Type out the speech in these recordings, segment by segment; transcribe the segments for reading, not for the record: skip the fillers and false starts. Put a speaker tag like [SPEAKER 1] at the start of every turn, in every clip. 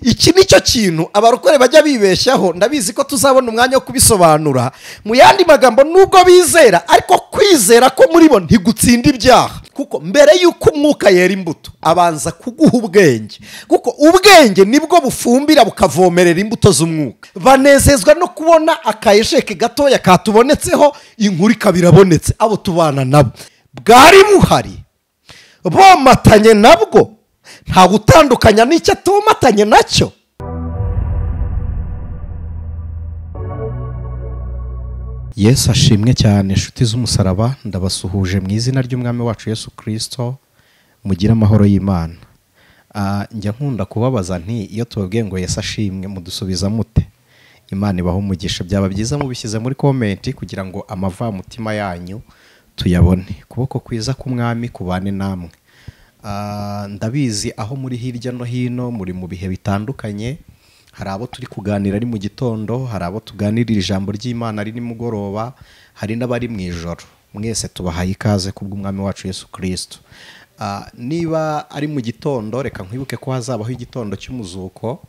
[SPEAKER 1] Iki nicyo kintu abarokore bajya bibeshyaho, ndabizi ko tuzabona umwanya wo kubisobanura. Mu yandi magambo, nubwo bizera ariko kwizera ko muri bo ntigutsinda ibyaha, kuko mbere y'uko umwuka yera imbuto abanza kuguha ubwenge, kuko ubwenge nibwo bufumbira bukavomerera imbuto z'umwuka. Banezezwa no kubona akayesheke gatoya katubonetseho, inkuru ikabirabonetse, abo tubana nabo bwari buhari bomatanye nabwo, nta gutandukanya n'icyo atomatanye nacyo. Yesu ashimwe cyane, inshuti z'umusaraba, ndabasuhuje mu izina ry'umwami wacu Yesu Kristo, mugire amahoro y'Imana. Njya nkunda kubabaza nti iyo tubabwiye ngo Yesu ashimwe mudusubiza mute? Imana ibaho umugisha. Byaba byiza mubishyize muri comment kugira ngo amavamutima yanyu tuyabone. Kuboko kwiza k'umwami kubane namwe. Ndabizi aho muri hirya no hino muri mu bihe bitandukanye, hari abo turi kuganira ari mu gitondo, hari abo tuganirira ijambo ry'Imana ari nimugoroba, hari n'abari mu ijoro. Mwese tubahaye ikaze kubw'umwami wacu Yesu Kristo. Niba ari mu gitondo reka nkwibuke ko hazabaho igitondo cy'umuzuko,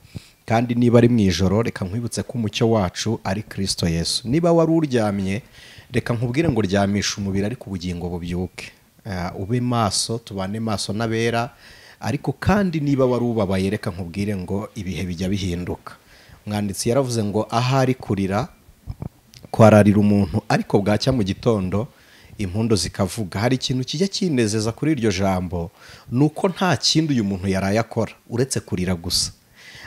[SPEAKER 1] kandi niba ari mu ijoro reka nkwibutse ko umucyo wacu ari Kristo Yesu. Niba wari uryamye reka nkubwire ngo ryamisha umubiri ariko ubugingo bubyuke. Ube maso, tubane maso n'abera. Ariko kandi niba wari ubabaye reka nkubwire ngo ibihe bijya bihinduka. Umwanditsi yaravuze ngo ahari kurira kwararira umuntu, ariko bwacya mu gitondo impundo zikavuga. Hari ikintu kijya kinezeza kuri iryo jambo, nuko nta kindi uyu muntu yaraye akora uretse kurira gusa,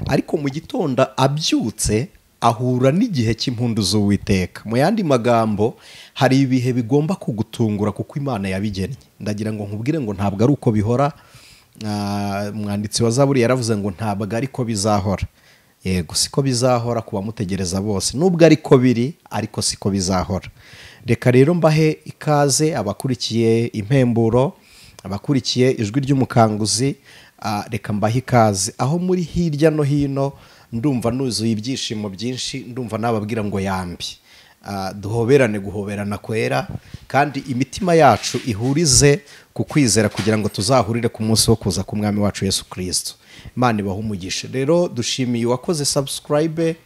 [SPEAKER 1] ariko mu gitondo abyutse ahura n'igihe cy'impundu z'Uwiteka. Mu yandi magambo, hari ibihe bigomba kugutungura kuko Imana yabigennye. Ndagira ngo nkubwire ngo ntabwo ari uko bihora. Umwanditsi wa Zaburi yaravuze ngo ntabwo ariko bizahora. Yego, siko bizahora kuba mutegereza bose, nubwo ariko biri, ariko siko bizahora. Reka rero mbahe ikaze abakurikiye impemburo, abakurikiye ijwi ry'umukanguzi. Reka mbahe ikaze aho muri hirya no hino. Ndumva nuzuye ibyishimo byinshi, ndumva nababwira ngo yambi. Duhoberane guhoberana kwera, kandi imitima yacu ihurize ku kwizera kugira ngo tuzahurire ku munsi wo kuza k'umwami wacu Yesu Kristo. Imana ibahe umugisha. Rero dushimiye uwakoze subscribe,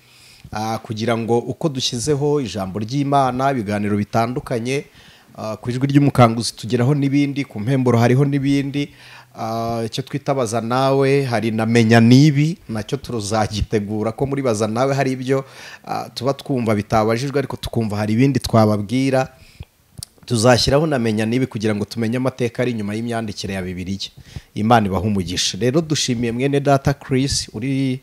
[SPEAKER 1] kugira ngo uko dushyizeho ijambo ry'Imana, ibiganiro bitandukanye ku ijwi ry'umukanguzi tugeraho n'ibindi, ku mpemburo hariho n'ibindi, icyo twitabaza nawe hari na menya nibi nacyo tuzagitegura, ko muri baza nawe hari ibyo tuba twumva bitabajijwe ariko tukumva hari ibindi twababwira. Tuzashyiraho na menya nibi kugira ngo tumenye amateka ari inyuma y'imyandikire ya Bibiliya. Imana ibahe umugisha. Rero dushimiye mwene data Chris uri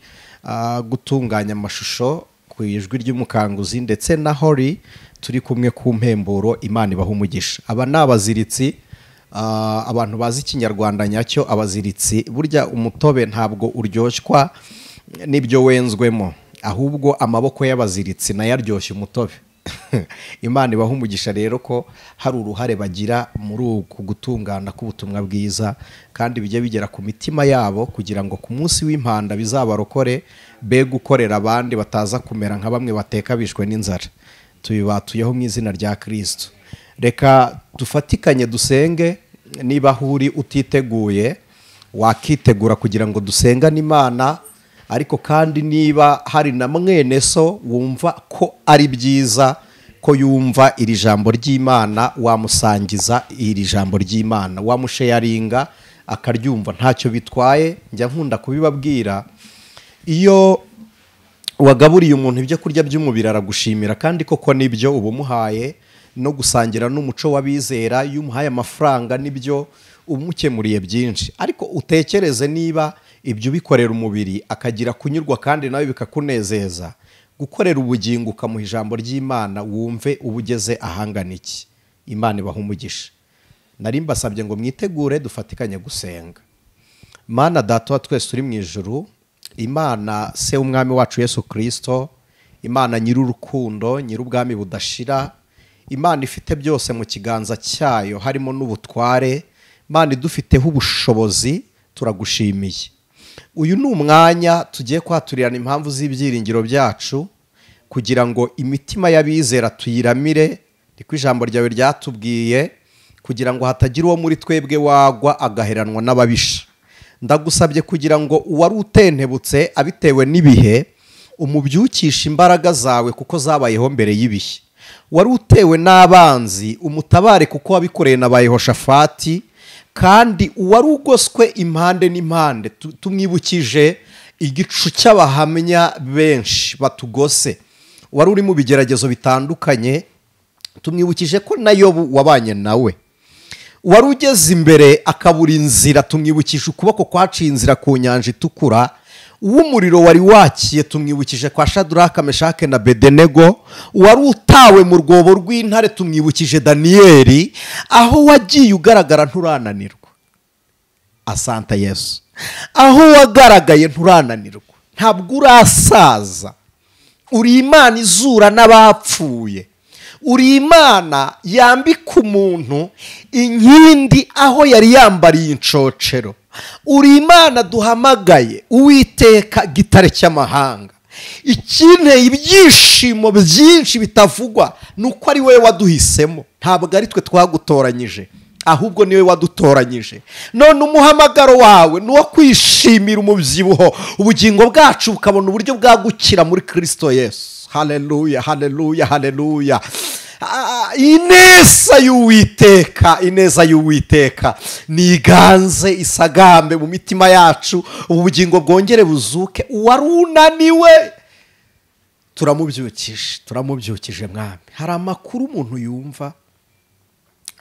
[SPEAKER 1] gutunganya amashusho ku ijwi ry'umukanguzi, ndetse na Hori turi kumwe ku mpemburo. Imana ibahe umugisha. Aba ni abaziritsi, abantu bazi ikinyarwanda nyacyo. Abaziritsi, burya umutobe ntabwo uryoshywa n'ibyo wenzwemo, ahubwo amaboko y'abaziritsi nayo aryoshya umutobe. Imana ibahe umugisha rero ko hari uruhare bagira muri uku gutungana k'ubutumwa bwiza, kandi bijye bigera ku mitima yabo kugira ngo ku munsi w'impanda bizabarokore, be gukorera abandi bataza kumera nka bamwe bateka bishwe n'inzara. Tubibatuyeho mu izina rya Kristo. Reka dufatikanye dusenge. Niba huri utiteguye wakitegura kugira ngo dusengane Imana, ariko kandi niba hari na mwene so wumva ko ari byiza ko yumva iri jambo ry'Imana, wamusangiza iri jambo ry'Imana, wamusharinga akaryumva, ntacyo bitwaye. Njya nkunda kubibabwira, iyo wagaburiye umuntu ibyo kurya by'umubiri aragushimira, kandi koko nibyo uba umuhaye, no gusangira n'umuco w'abizera. Iyo umuhaye amafaranga nibyo umukemuriye byinshi, ariko utekereze niba ibyo ubikorera umubiri akagira kunyurwa kandi nawe bikakunezeza, gukorera ubugingo ukamuha ijambo ry'Imana, wumve ubugeze ahangana iki. Imana ibahe umugisha. Nari mbasabye ngo mwitegure dufatikanye gusenga. Mana data wa twese uri mu ijuru, Imana se umwami wacu Yesu Kristo, Imana nyir'urukundo, nyir'ubwami budashira, Imana ifite byose mu kiganza cyayo harimo n'ubutware, Imana idufiteho ubushobozi, turagushimiye. Uyu ni umwanya tugiye kwaturirana impamvu z'ibyiringiro byacu kugira ngo imitima y'abizera tuyiramire, niko ijambo ryawe ryatubwiye, kugira ngo hatagira uwo muri twebwe wagwa agaheranwa n'ababisha. Ndagusabye kugira ngo uwari utentebutse abitewe n'ibihe umubyukisha imbaraga zawe kuko zabayeho mbere y'ibihe. Wari utewe n'abanzi umutabare kuko wabikoreye na ba Yehoshafati. Kandi uwari ugoswe impande n'impande tumwibukije igicu cy'abahamya benshi batugose. Wari uri mu bigeragezo bitandukanye tumwibukije ko na Yobu wabanye nawe. Wari ugeze imbere akabura inzira tumwibukije ukuboko kwaciye inzira ku nyanja itukura. Uw'umuriro wari wakiye tumwibukije kwa Shadraka, Meshake na Bedenego. Wari utawe mu rwobo rw'intare tumwibukije Daniyeli. Aho wagiye ugaragara nturananirwa. Asante Yesu. Aho wagaragaye nturananirwa, ntabwo urasaza. Uri Imana izura n'abapfuye. Uri Imana yambika umuntu inkindi aho yari yambariye incocero. Uri Imana duhamagaye, Uwiteka gitare cy'amahanga. Ikinteye ibyishimo byinshi bitavugwa nuko ari wowe waduhisemo, ntabwo ari twe twagutoranyije, ahubwo niwe wadutoranyije. None umuhamagaro wawe ni uwo kwishimira umubyibuho, ubugingo bwacu bukabona uburyo bwagukira muri Kristo Yesu. Haleluya, haleluya, haleluya. Ineza y'Uwiteka, ineza y'Uwiteka niganze isagambe mu mitima yacu, ubugingo bwongere buzuke. Uwari unaniwe turamubyukije, turamubyukije Mwami. Hari amakuru umuntu yumva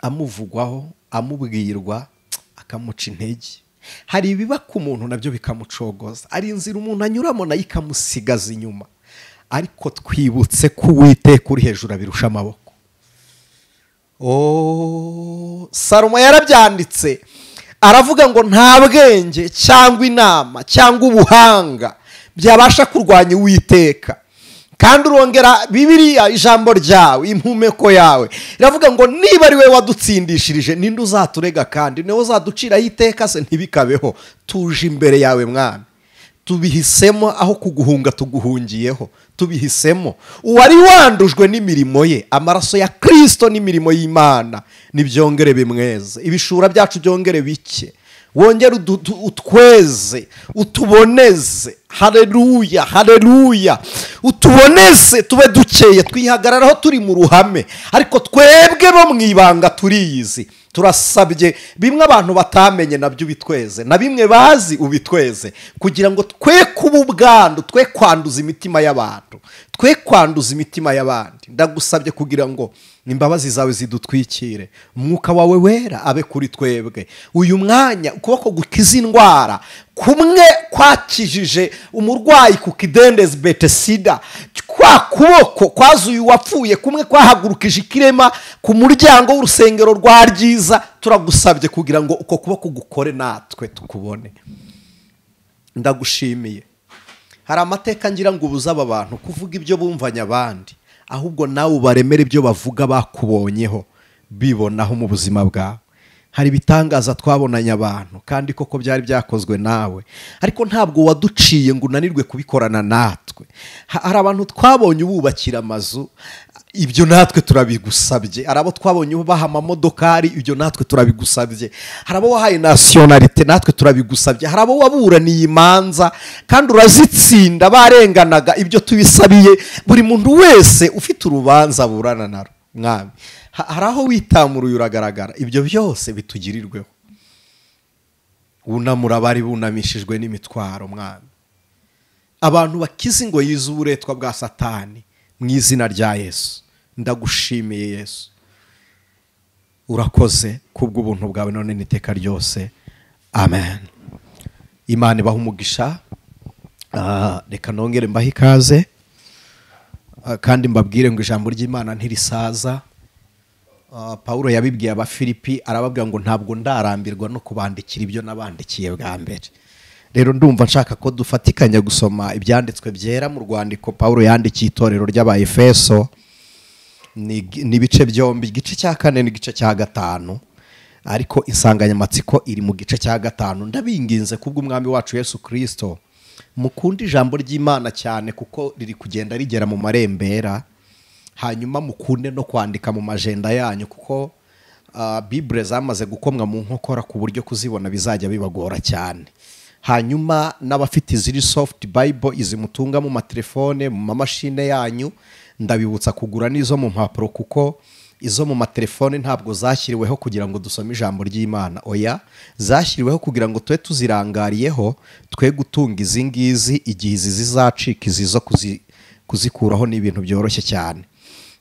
[SPEAKER 1] amuvugwaho, amubwirwa, akamuca intege. Hari ibiba ku muntu nabyo bikamucogoza, ari inzira umuntu anyuramo nayo ikamusigaza inyuma. Ariko twibutse ko Uwiteka uri hejuru abirusha amaboko. Salomo yarabyanditse aravuga ngo nta bwenge cyangwa inama cyangwa ubuhanga byabasha kurwanya Uwiteka. Kandi urongera Bibiliya ijambo ryawe, impumeko yawe iravuga ngo niba ari we wadutsindishirije ninde uzaturega, kandi niwe uzaduciraho iteka se? Ntibikabeho. Tuje imbere yawe Mwami, tubihisemo aho kuguhunga tuguhungiyeho, tubihisemo. Uwari wandujwe n'imirimo ye, amaraso ya Kristo n'imirimo y'Imana nibyongere bimweze, ibishura byacu byongere bike, wongere utweze, utuboneze. Haleluya, haleluya. Utuboneze tube dukeye, twihagararaho turi mu ruhame, ariko twebwe bo mu ibanga turiyizi. Turasabye bimwe abantu batamenye nabyo ubitweze, na bimwe bazi ubitweze, kugira ngo twe kuba ubwandu, twe kwanduza imitima y'abantu, twe kwanduza imitima y'abandi. Ndagusabye kugira ngo imbabazi zawe zidutwikire, umwuka wawe wera abe kuri twebwe. Uyu mwanya ukuboko gukiza indwara kumwe kwakijije umurwayi ku kidendezi Betesida, kwa kuboko kwazuye uwapfuye, kumwe kwahagurukije ikirema ku muryango w'urusengero rwa Ryiza, turagusabye kugira ngo uko kuboko gukore natwe tukubone. Ndagushimiye. Hari amateka ngira ngo ubuze aba bantu kuvuga ibyo bumvanye abandi, ahubwo nawe ubaremere ibyo bavuga bakubonyeho, bibonaho mu buzima bwawe. Hari ibitangaza twabonanye abantu kandi koko byari byakozwe nawe, ariko ntabwo waduciye ngo unanirwe kubikorana natwe. Hari abantu twabonye ububakira amazu, ibyo natwe turabigusabye. Hari abo twabonye ubaha amamodokari, ibyo natwe turabigusabye. Hari abo wahaye nationalité, natwe turabigusabye. Hari abo waburaniye imanza kandi urazitsinda barenganaga, ibyo tubisabiye buri muntu wese ufite urubanza aburana naro Mwami. Hari aho witamuruye uragaragara, ibyo byose bitugirirweho. Wunamura abari bunamishijwe n'imitwaro Mwami. Abantu bakize ingoyi z'uburetwa bwa Satani mu izina rya Yesu. Ndagushimiye Yesu, urakoze kubw'ubuntu bwawe none n'iteka ryose. Amen. Imana ibahe umugisha. Reka nongere mbahe ikaze, kandi mbabwire ngo ijambo ry'Imana ntirisaza. Paulo yabibwiye Abafilipi arababwira ngo ntabwo ndarambirwa no kubandikira ibyo nabandikiye bwa mbere. Rero ndumva nshaka ko dufatikanya gusoma ibyanditswe byera mu rwandiko Paulo yandikiye itorero ry'Abaefeso, ni ibice byombi, igice cya 4 n'igice cya 5, ariko insanganyamatsiko iri mu gice cya 5. Ndabinginze kubw'umwami wacu Yesu Kristo, mukunde ijambo ry'Imana cyane kuko riri kugenda rigera mu marembera. Hanyuma mukunde no kwandika mu majenda yanyu, kuko Bible zamaze gukomwa mu nkokora ku buryo kuzibona bizajya bibagora cyane. Hanyuma n'abafite iziri soft Bible, izi mutunga mu matelefone, mu mamashine yanyu, ndabibutsa kugura n'izo mu mpapuro, kuko izo mu matelefone ntabwo zashyiriweho kugira ngo dusome ijambo ry'Imana. Oya, zashyiriweho kugira ngo tube tuzirangariyeho, twe gutunga izi ngizi igihe izi zizacika, izi zo kuzikuraho ni ibintu byoroshye cyane.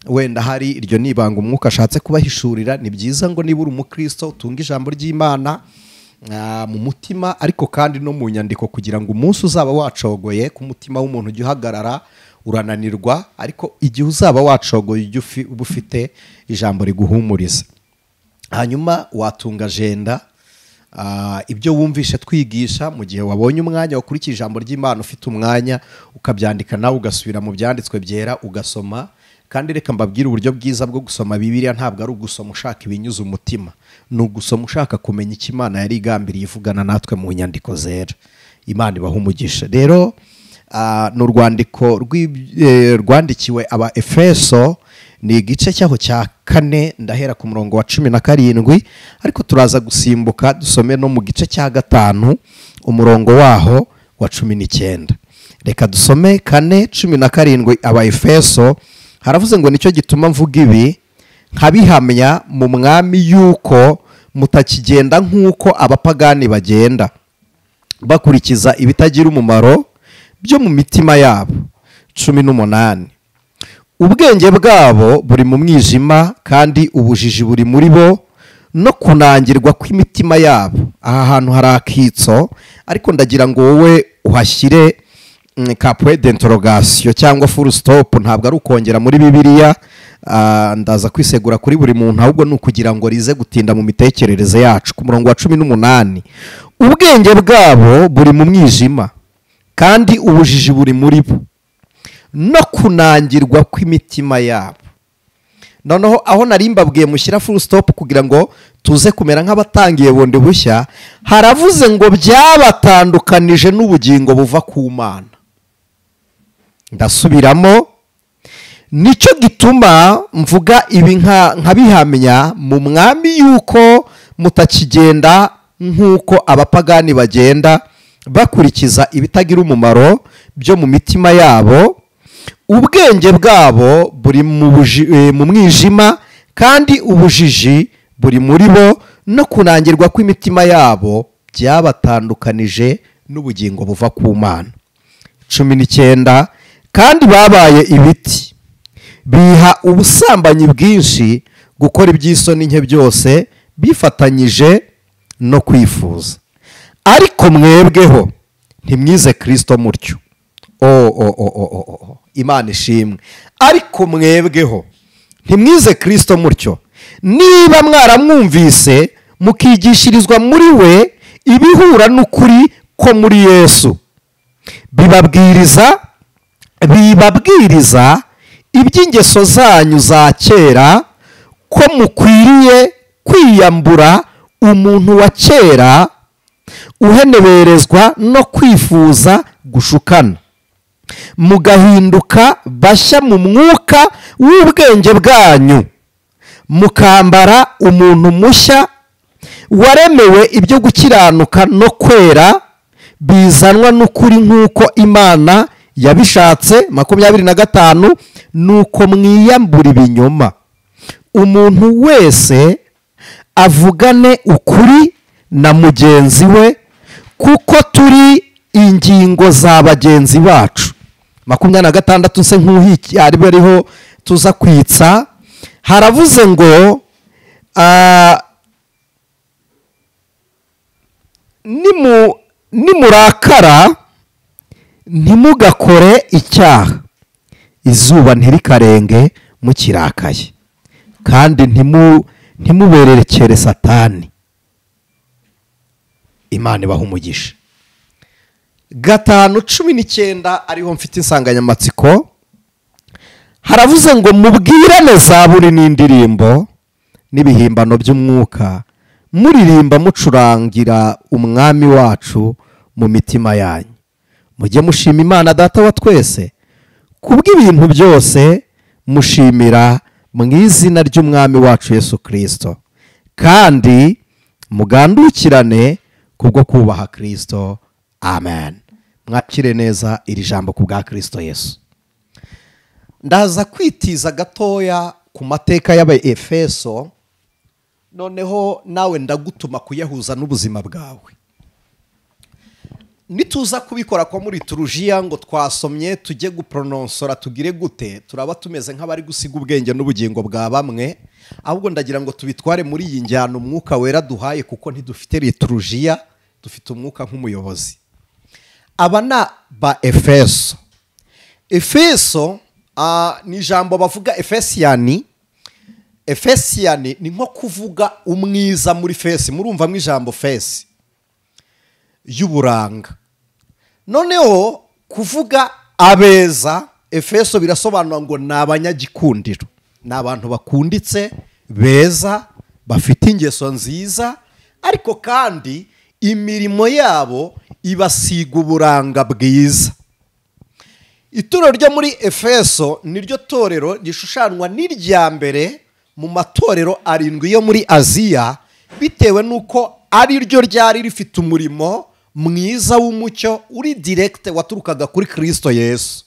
[SPEAKER 1] Wenda hari iryo nibanga umwuka ashatse kubahishurira. Ni byiza ngo niba uri umukristo utunga ijambo ry'Imana mu mutima, ariko kandi no mu nyandiko, kugira ngo umunsi uzaba wacogoye ku mutima w'umuntu ujye uhagarara urananirwa, ariko igihe uzaba wacogoye ujye uba ufite ijambo riguhumuriza. Hanyuma watunga agenda, ibyo wumvishe twigisha, mu gihe wabonye umwanya wakurikiye ijambo ry'Imana, ufite umwanya ukabyandika nawe ugasubira mu byanditswe byera ugasoma. Kandi reka mbabwire uburyo bwiza bwo gusoma Bibiliya, ntabwo ari ugusoma ushaka ibinyuza umutima, ni ugusoma ushaka kumenya icyo Imana yari igambiriye ivugana natwe mu nyandiko zera. Imana ibaha umugisha. Rero ni urwandiko rwandikiwe aba Efeso, ni igice cyaho cya 4, ndahera ku murongo wa 17, ariko turaza gusimbuka dusome no mu gice cya 5 umurongo waho wa 19. Reka dusome 4:17 aba Efeso. Haravuze ngo nicyo gituma mvuga ibi nkabihamya mu mwami yuko mutakigenda nk'uko abapagani bagenda, bakurikiza ibitagira umumaro byo mu mitima yabo. 18 Ubwenge bwabo buri mu mwijima, kandi ubujiji buri muri bo, no kunangirwa kw'imitima yabo. Aha hantu hari akitso, ariko ndagira ngo wowe uhashyire ka point d'interrogation cyangwa full stop. Ntabwo ari ukongera muri Bibiliya, ndaza kwisegura kuri buri muntu, ahubwo ni ukugira ngo rize gutinda mu mitekerereze yacu. Ku murongo wa 18, ubwenge bwabo buri mu mwijima, kandi ubujiji buri muri bo, no kunangirwa kw'imitima yabo. Noneho aho nari mbabwiye mushyira full stop kugira ngo tuze kumera nk'abatangiye bundi bushya, haravuze ngo byabatandukanije n'ubugingo buva ku Mana. Ndasubiramo, nicyo gituma mvuga ibi nkabihamya mu mwami yuko mutakigenda nk'uko abapagani bagenda, bakurikiza ibitagira umumaro byo mu mitima yabo. Ubwenge bwabo buri mu mwijima, kandi ubujiji buri muri bo, no kunangirwa kw'imitima yabo byabatandukanije n'ubugingo buva ku Mana. 19 Kandi babaye ibiti, biha ubusambanyi bwinshi, gukora iby'isoni nke byose, bifatanyije no kwifuza. Ariko mwebweho ntimwize Kristo mutyo. Imana ishimwe. Ariko mwebweho ntimwize Kristo mutyo, niba mwaramwumvise mukigishirizwa muri we ibihura n'ukuri ko muri Yesu, bibabwiriza iby'ingeso zanyu za kera, ko mukwiriye kwiyambura umuntu wa kera uheneberezwa no kwifuza gushukana, mugahinduka bashya mu mwuka w'ubwenge bwanyu, mukambara umuntu mushya waremewe ibyo gukiranuka no kwera, bizanwa n'ukuri nk'uko Imana yabishatse. 25 Nuko mwiyambura ibinyoma, umuntu wese avugane ukuri na mugenzi we, kuko turi ingingo za bagenzi bacu. 26 se nk'uhiki ari bariho tuza kwitsa. Haravuze ngo nimurakara ntimugakore icyaha, izuba ntirikarenge mukirakaye, kandi ntimubererekere Satani. Imana ibaha umugisha. 5:19 ariho mfite insanganyamatsiko. Haravuze ngo mubwirane zaburi n'indirimbo n'ibihimbano by'umwuka, muririmba mucurangira umwami wacu mu mitima yanyu. Mujye mushima Imana Data wa twese kubw'ibintu byose, mushimira mu izina ry'umwami wacu Yesu Kristo. kandi mugandukirane kubwo kubaha Kristo. Amen. Mwakire neza iri jambo ku bwa Kristo Yesu. Ndaza kwitiza gatoya ku mateka y'Abaefeso, noneho nawe ndagutuma kuyahuza n'ubuzima bwawe. Nituza kubikora kwa muri liturujia ngo twasomye tujye guprononsora tugire gute, turaba tumeze nk'abari gusiga ubwenge n'ubugingo bwa bamwe. Ahubwo ndagira ngo tubitware muri iyi njyana umwuka wera duhaye, kuko ntidufite liturujia, dufite umwuka nk'umuyobozi. Aba na ba Efeso. Efeso ni ijambo bavuga Efesiyani. Efesiyani ni nko kuvuga umwiza muri fesi. Murumva mu ijambo fesi y'uburanga. Noneho kuvuga abeza, Efeso birasobanura ngo ni abanyagikundiro, ni abantu bakunditse, beza, bafite ingeso nziza, ariko kandi imirimo yabo ibasiga uburanga bwiza. Itorero ryo muri Efeso niryo torero rishushanwa n'irya mbere mu matorero 7 yo muri Aziya, bitewe nuko ari ryo ryari rifite umurimo mwiza w'umucyo uri direct waturukaga kuri Kristo Yesu.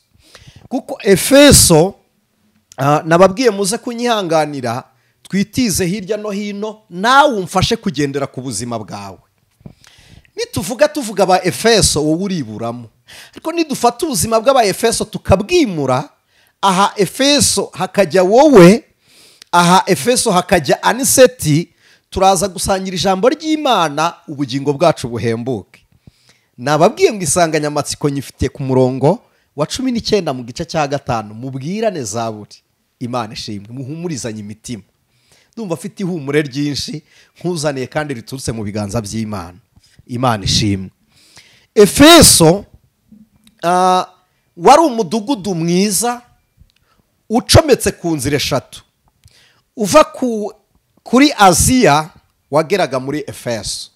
[SPEAKER 1] Kuko Efeso, nababwiye muze kunyihanganira twitize hirya no hino, nawe umfashe kugendera ku buzima bwawe. Nituvuga tuvuga ba Efeso wowe uriburamo, ariko nidufata ubuzima bw'aba Efeso tukabwimura, aha Efeso hakajya wowe, aha Efeso hakajya Aniseti, turaza gusangira ijambo ry'Imana, ubugingo bwacu buhembuke. Nababwiye ngo isanganyamatsiko nyifitiye ku murongo wa 19 mu gice cya 5, mubwirane zaburi. Imana ishimwe, muhumurizanye imitima. Ndumva afite ihumure ryinshi nkuzaniye kandi riturutse mu biganza by'Imana. Imana ishimwe. Efeso wari umudugudu mwiza ucometse ku nzira 3. Uva kuri Aziya wageraga muri Efeso,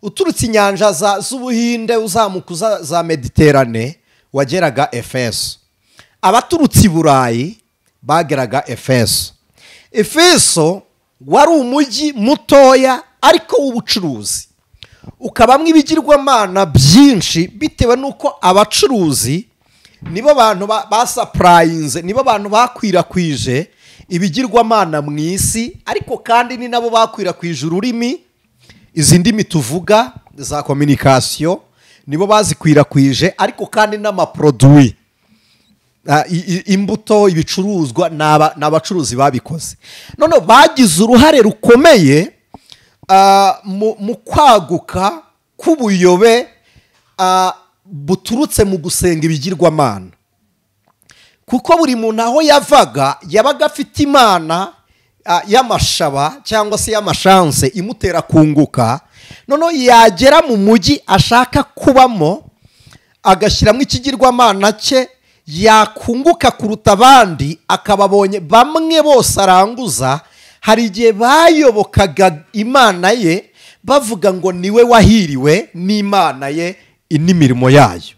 [SPEAKER 1] uturutse inyanja z'Ubuhinde uzamuka za Mediterane wageraga Efeso, abaturutse i Burayi bageraga Efeso. Efeso wari umujyi mutoya ariko w'ubucuruzi, ukabamwe ibigirwamana byinshi, bitewe nuko abacuruzi nibo bantu basapurayinze, nibo bantu bakwirakwije ibigirwamana mu isi, ariko kandi ni nabo bakwirakwije ururimi, izi ndimi tuvuga za communication nibo bazikwirakwije, ariko kandi n'amaproduit, imbuto, ibicuruzwa n'abacuruzi babikoze. None bagize uruhare rukomeye mu kwaguka k'ubuyobe buturutse mu gusenga ibigirwamana, kuko buri muntu aho yavaga yabaga afite imana y'amashaba cyangwa se y'amashanse imutera kunguka. Noneho yagera mu mujyi ashaka kubamo agashyiramo ikigirwamana cye, yakunguka kuruta abandi, akababonye bamwe bose aranguza. Hari igihe bayobokaga imana ye bavuga ngo niwe wahiriwe n'imana ye n'imirimo yayo.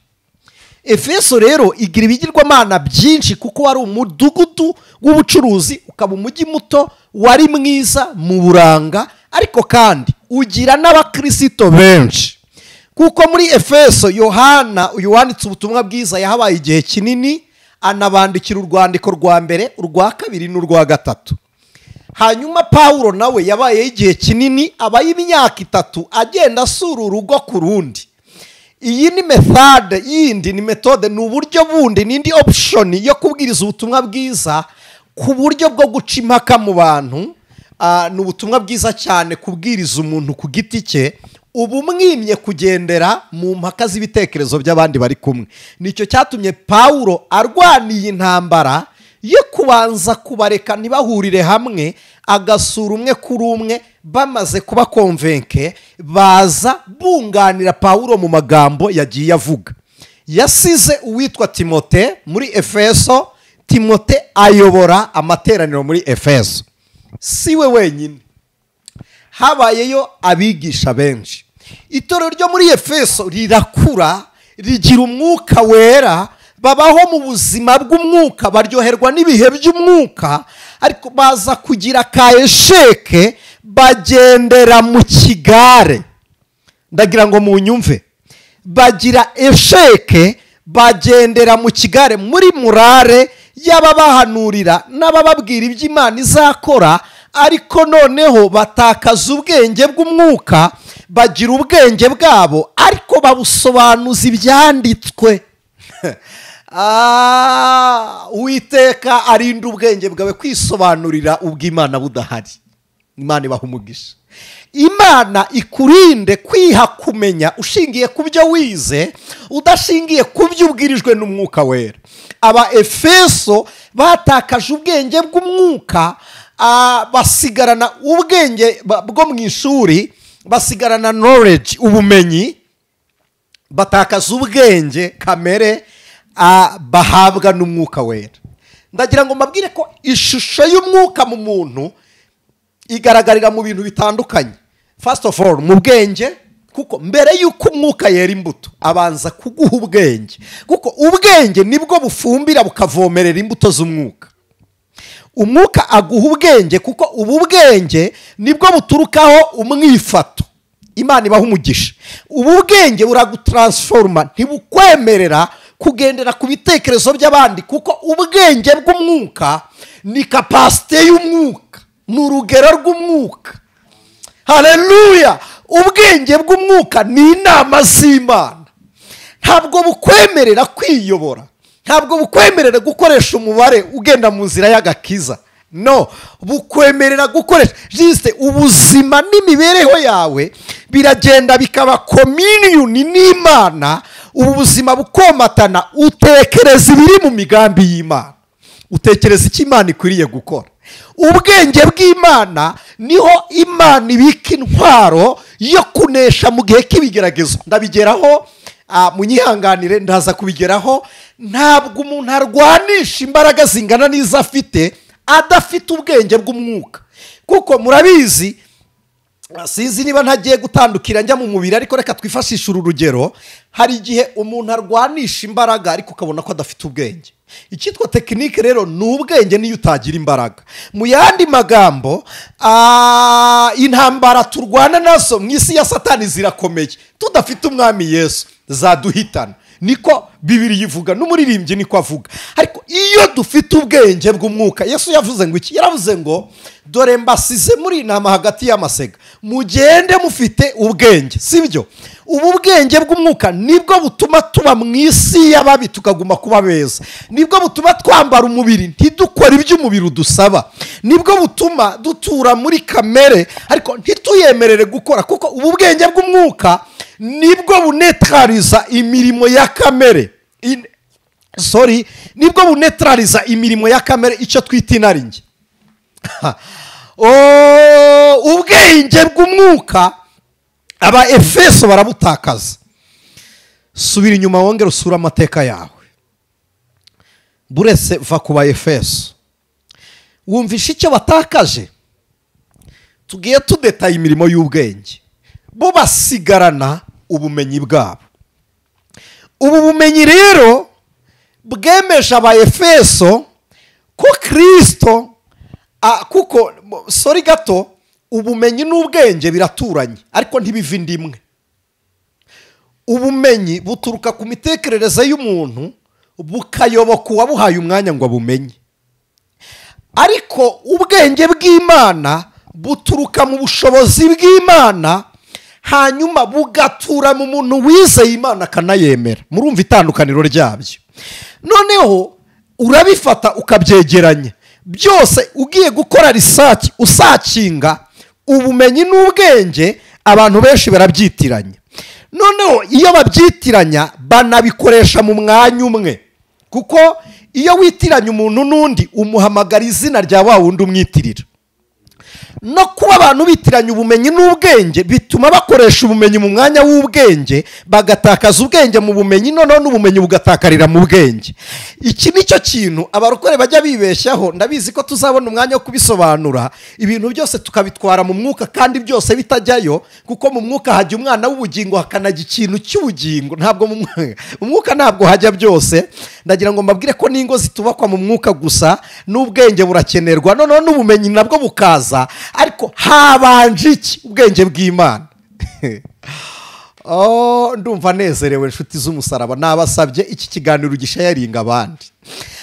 [SPEAKER 1] Efeso rero igira ibigirwamana byinshi, kuko wari umudugudu w'ubucuruzi, ukaba umujyi muto wari mwiza mu buranga, ariko kandi ugira n'abakristo benshi. Kuko muri Efeso Yohana uyu wanditse ubutumwa bwiza yahabaye igihe kinini, anabandikira urwandiko rwa mbere, urwa kabiri n'urwa gatatu. Hanyuma Paulo nawe yabaye igihe kinini, abaye imyaka 3 agenda asura urugo ku rundi. Iyi ni method yindi, ni methode, ni uburyo bundi, ni indi option yo kubwiriza ubutumwa bwiza ku buryo bwo guca impaka mu bantu. Ni ubutumwa bwiza cyane kubwiriza umuntu ku giti cye, ubu mwimye kugendera mu mpaka z'ibitekerezo by'abandi bari kumwe. Nicyo cyatumye Paulo arwaniye intambara yo kubanza kubareka ntibahurire hamwe, agasura umwe kuri umwe. Bamaze kuba konvenke baza bunganira Paulo mu magambo yagiye avuga. Yasize uwitwa Timote muri Efeso, Timote ayobora amateraniro muri Efeso. Siwe wenyine, habayeyo abigisha benshi. Itorero ryo muri Efeso rirakura, rigira umwuka wera, babaho mu buzima bw'umwuka, baryoherwa n'ibihe by'umwuka, ariko baza kugira ka esheke, Bagendera mu kigare. Ndagira ngo munyumve. Bagira esheke, bagendera mu kigare muri murare y'ababahanurira n'abababwira iby'Imana izakora, ariko noneho batakaza ubwenge bw'umwuka, bagira ubwenge bwabo ariko babusobanuza ibyanditswe. Uwiteka arinda ubwenge bwawe kwisobanurira ubw'Imana budahari. Imana ibaha umugisha. Imana ikurinde kwiha kumenya ushingiye ku byo wize, udashingiye ku byo ubwirijwe n'umwuka wera. Aba Efeso batakaje ubwenge bw'umwuka, basigarana ubwenge bwo mu ishuri, basigarana knowledge, ubumenyi, batakaza ubwenge kamere bahabwa n'umwuka wera. Ndagira ngo mbabwire ko ishusho y'umwuka mu muntu igaragarira mu bintu bitandukanye. First of all, mu bwenge, kuko mbere y'uko umwuka yera imbuto abanza kuguha ubwenge, kuko ubwenge nibwo bufumbira bukavomerera imbuto z'umwuka. Umwuka aguha ubwenge kuko ubu bwenge nibwo buturukaho umwifato. Imana ibaha umugisha. Ubu bwenge buragutransforma, ntibukwemerera kugendera ku bitekerezo by'abandi, kuko ubwenge bw'umwuka ni capacité y'umwuka, ni urugero rw'umwuka. Haleluya! Ubwenge bw'umwuka ni inama z'Imana. Ntabwo bukwemerera kwiyobora, ntabwo bukwemerera gukoresha umubare ugenda mu nzira y'agakiza. No, bukwemerera gukoresha juste ubuzima n'imibereho yawe biragenda bikaba communion n'Imana. Ubu buzima bukomatana, utekereza ibiri mu migambi y'Imana, utekereza icyo Imana ikwiriye gukora. Ubwenge bw'Imana niho Imana ibika intwaro yo kunesha mu gihe k'ibigeragezo. Ndabigeraho, munyihanganire ndaza kubigeraho. Ntabwo umuntu arwanisha imbaraga zingana n'izo afite adafite ubwenge bw'umwuka, kuko murabizi, sinzi niba ntagiye gutandukira njya mu mubiri, ariko reka twifashishe uru rugero. Hari igihe umuntu arwanisha imbaraga ariko ukabona ko adafite ubwenge. Icyitwa tekinike rero ni ubwenge niyo utagira imbaraga. Mu yandi magambo, intambara turwana nazo mu isi ya Satani zirakomeye, tudafite umwami Yesu zaduhitana. Niko Bibiliya ivuga, n'umuririmbyi niko avuga. Ariko iyo dufite ubwenge bw'umwuka, Yesu yavuze ngo iki? Yaravuze ngo dore mbasize muri intama hagati y'amasega, mugende mufite ubwenge. Sibyo? Ubu bwenge bw'umwuka nibwo butuma tuba mu isi y'ababi tukaguma kuba beza, nibwo butuma twambara umubiri ntidukore ibyo umubiri udusaba, nibwo butuma dutura muri kamere ariko ntituyemerere gukora, kuko ubu bwenge bw'umwuka nibwo bunetraliza imirimo ya kamere. Nibwo bunetraliza imirimo ya kamere, icyo twita inaringe. Ubwenge bw'umwuka aba Efeso barabutakaza. Subira inyuma wongere usura amateka yawe. Buretse va ku ba Efeso, wumvisha icyo batakaje. Tugiye tudetaye imirimo y'ubwenge, bo basigarana ubumenyi bwabo. Ubu bumenyi rero bwemeje aba Efeso ko Kristo, kuko sorry gato, ubumenyi n'ubwenge biraturanye ariko ntibiva indimwe. Ubumenyi buturuka ku mitekerereze y'umuntu, bukayoboka uwabuhaye umwanya ngo abumenye. Ariko ubwenge bw'Imana buturuka mu bushobozi bw'Imana, hanyuma bugatura mu muntu wizeye Imana akanayemera. Murumva itandukaniro ryabyo. Noneho urabifata ukabyegeranya byose, ugiye gukora research usakinga ubumenyi n'ubwenge, abantu benshi barabyitiranya. Noneho iyo babyitiranya banabikoresha mu mwanya umwe, kuko iyo witiranya umuntu n'undi umuhamagara izina rya wa wundi umwitirira. No kuba abantu bitiranya ubumenyi n'ubwenge bituma bakoresha ubumenyi mu mwanya w'ubwenge, bagatakaza ubwenge mu bumenyi, noneho n'ubumenyi bugatakarira mu bwenge. Iki nicyo kintu abarokore bajya bibeshyaho. Ndabizi ko tuzabona umwanya wo kubisobanura, ibintu byose tukabitwara mu mwuka kandi byose bitajyayo, kuko mu mwuka hajya umwana w'ubugingo hakanajya ikintu cy'ubugingo. Ntabwo mu mwuka ntabwo hajya byose. Ndagira ngo mbabwire ko n'ingo zitubakwa mu mwuka gusa, n'ubwenge burakenerwa, noneho n'ubumenyi nabwo bukaza, ariko habanje iki? Ubwenge bw'Imana. Oh, ndumva nezerewe inshuti z'umusaraba, nabasabye iki kiganiro gishayaringa abandi.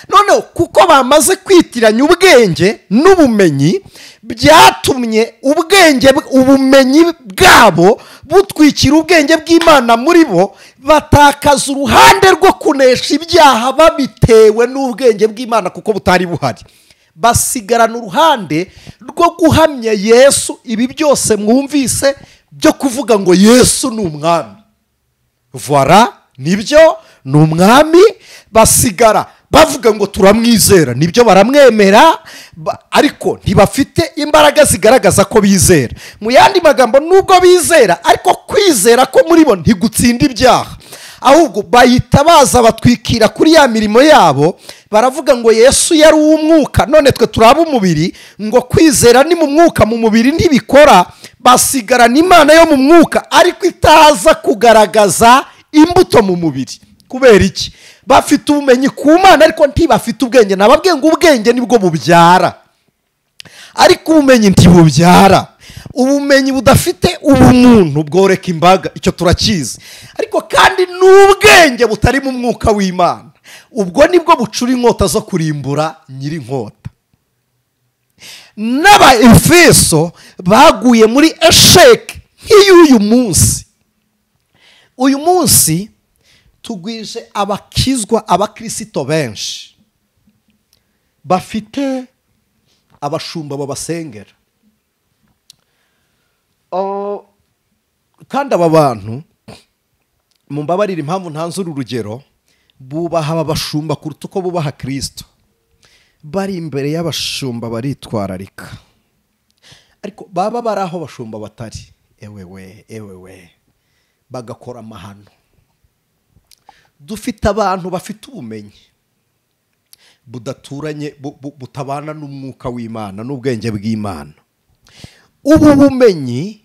[SPEAKER 1] Noneho kuko bamaze kwitiranya ubwenge n'ubumenyi, byatumye ubwenge ubumenyi bwabo butwikira ubwenge bw'Imana muri bo, batakaza uruhande rwo kunesha ibyaha babitewe n'ubwenge bw'Imana kuko butari buhari. Basigarana uruhande rwo guhamya Yesu, ibi byose mwumvise byo kuvuga ngo Yesu ni umwami. Voilà, nibyo, ni umwami. Basigara bavuga ngo turamwizera, nibyo baramwemera, ariko ntibafite imbaraga zigaragaza ko bizera. Mu yandi magambo, nubwo bizera, ariko kwizera ko muri bo ntigutsinda ibyaha, ahubwo bahita baza batwikira kuri ya mirimo yabo, baravuga ngo Yesu yari uw'umwuka, none twe turaba umubiri, ngo kwizera ni mu mwuka, mu mubiri ntibikora. Basigarana Imana yo mu mwuka, ariko itaza kugaragaza imbuto mu mubiri. Kubera iki? Bafite ubumenyi ku Mana, ariko ntibafite ubwenge. Nababwiye ngo ubwenge nibwo bubyara, ariko ubumenyi ntibubyara. Ubumenyi budafite ubumuntu bworeka imbaga, icyo turakizi. Ariko kandi n'ubwenge butari mu mwuka w'Imana, ubwo nibwo bucura inkota zo kurimbura nyir'inkota. N'aba Efeso baguye muri esheke nk'iy'uyu munsi. Uyu munsi tugwije abakizwa, abakristo benshi bafite abashumba babasengera. Kandi aba bantu, mumbabarire impamvu ntanze uru rugero, bubaha aba bashumba kuruta uko bubaha Kristo. Bari imbere y'abashumba baritwararika, ariko baba bari aho abashumba batari, ewewe ewewe, bagakora amahano. Dufite abantu bafite ubumenyi budaturanye, butabana n'umwuka w'Imana n'ubwenge bw'Imana. Ubu bumenyi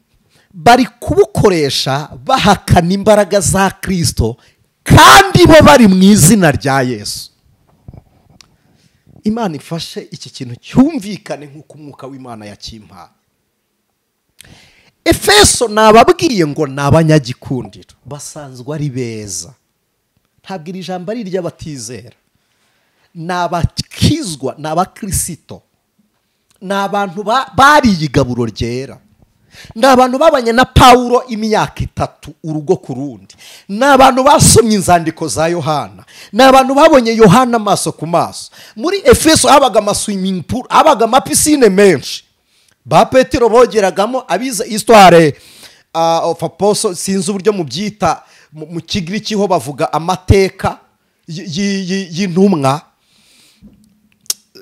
[SPEAKER 1] bari kubukoresha bahakana imbaraga za Kristo, kandi bo bari mu izina rya Yesu. Imana ifashe iki kintu cyumvikane nk'uko umwuka w'Imana yakimpaye. Efeso nababwiye ngo ni abanyagikundiro, basanzwe ari beza. Ntabwo iri jambo ari iry'abatizera, ni abakizwa, ni abakristo, ni abantu bariye igaburo ryera, ni abantu babanye na Pawulo imyaka 3 urugo ku rundi, ni abantu basomye inzandiko za Yohana, ni abantu babonye Yohana amaso ku maso. Muri Efeso habaga amaswimming pool, habaga amapisine menshi, ba Petero bogeragamo. Abize histoire of apostle, sinzi uburyo mubyita mu Kigiriki, ho bavuga amateka y'intumwa.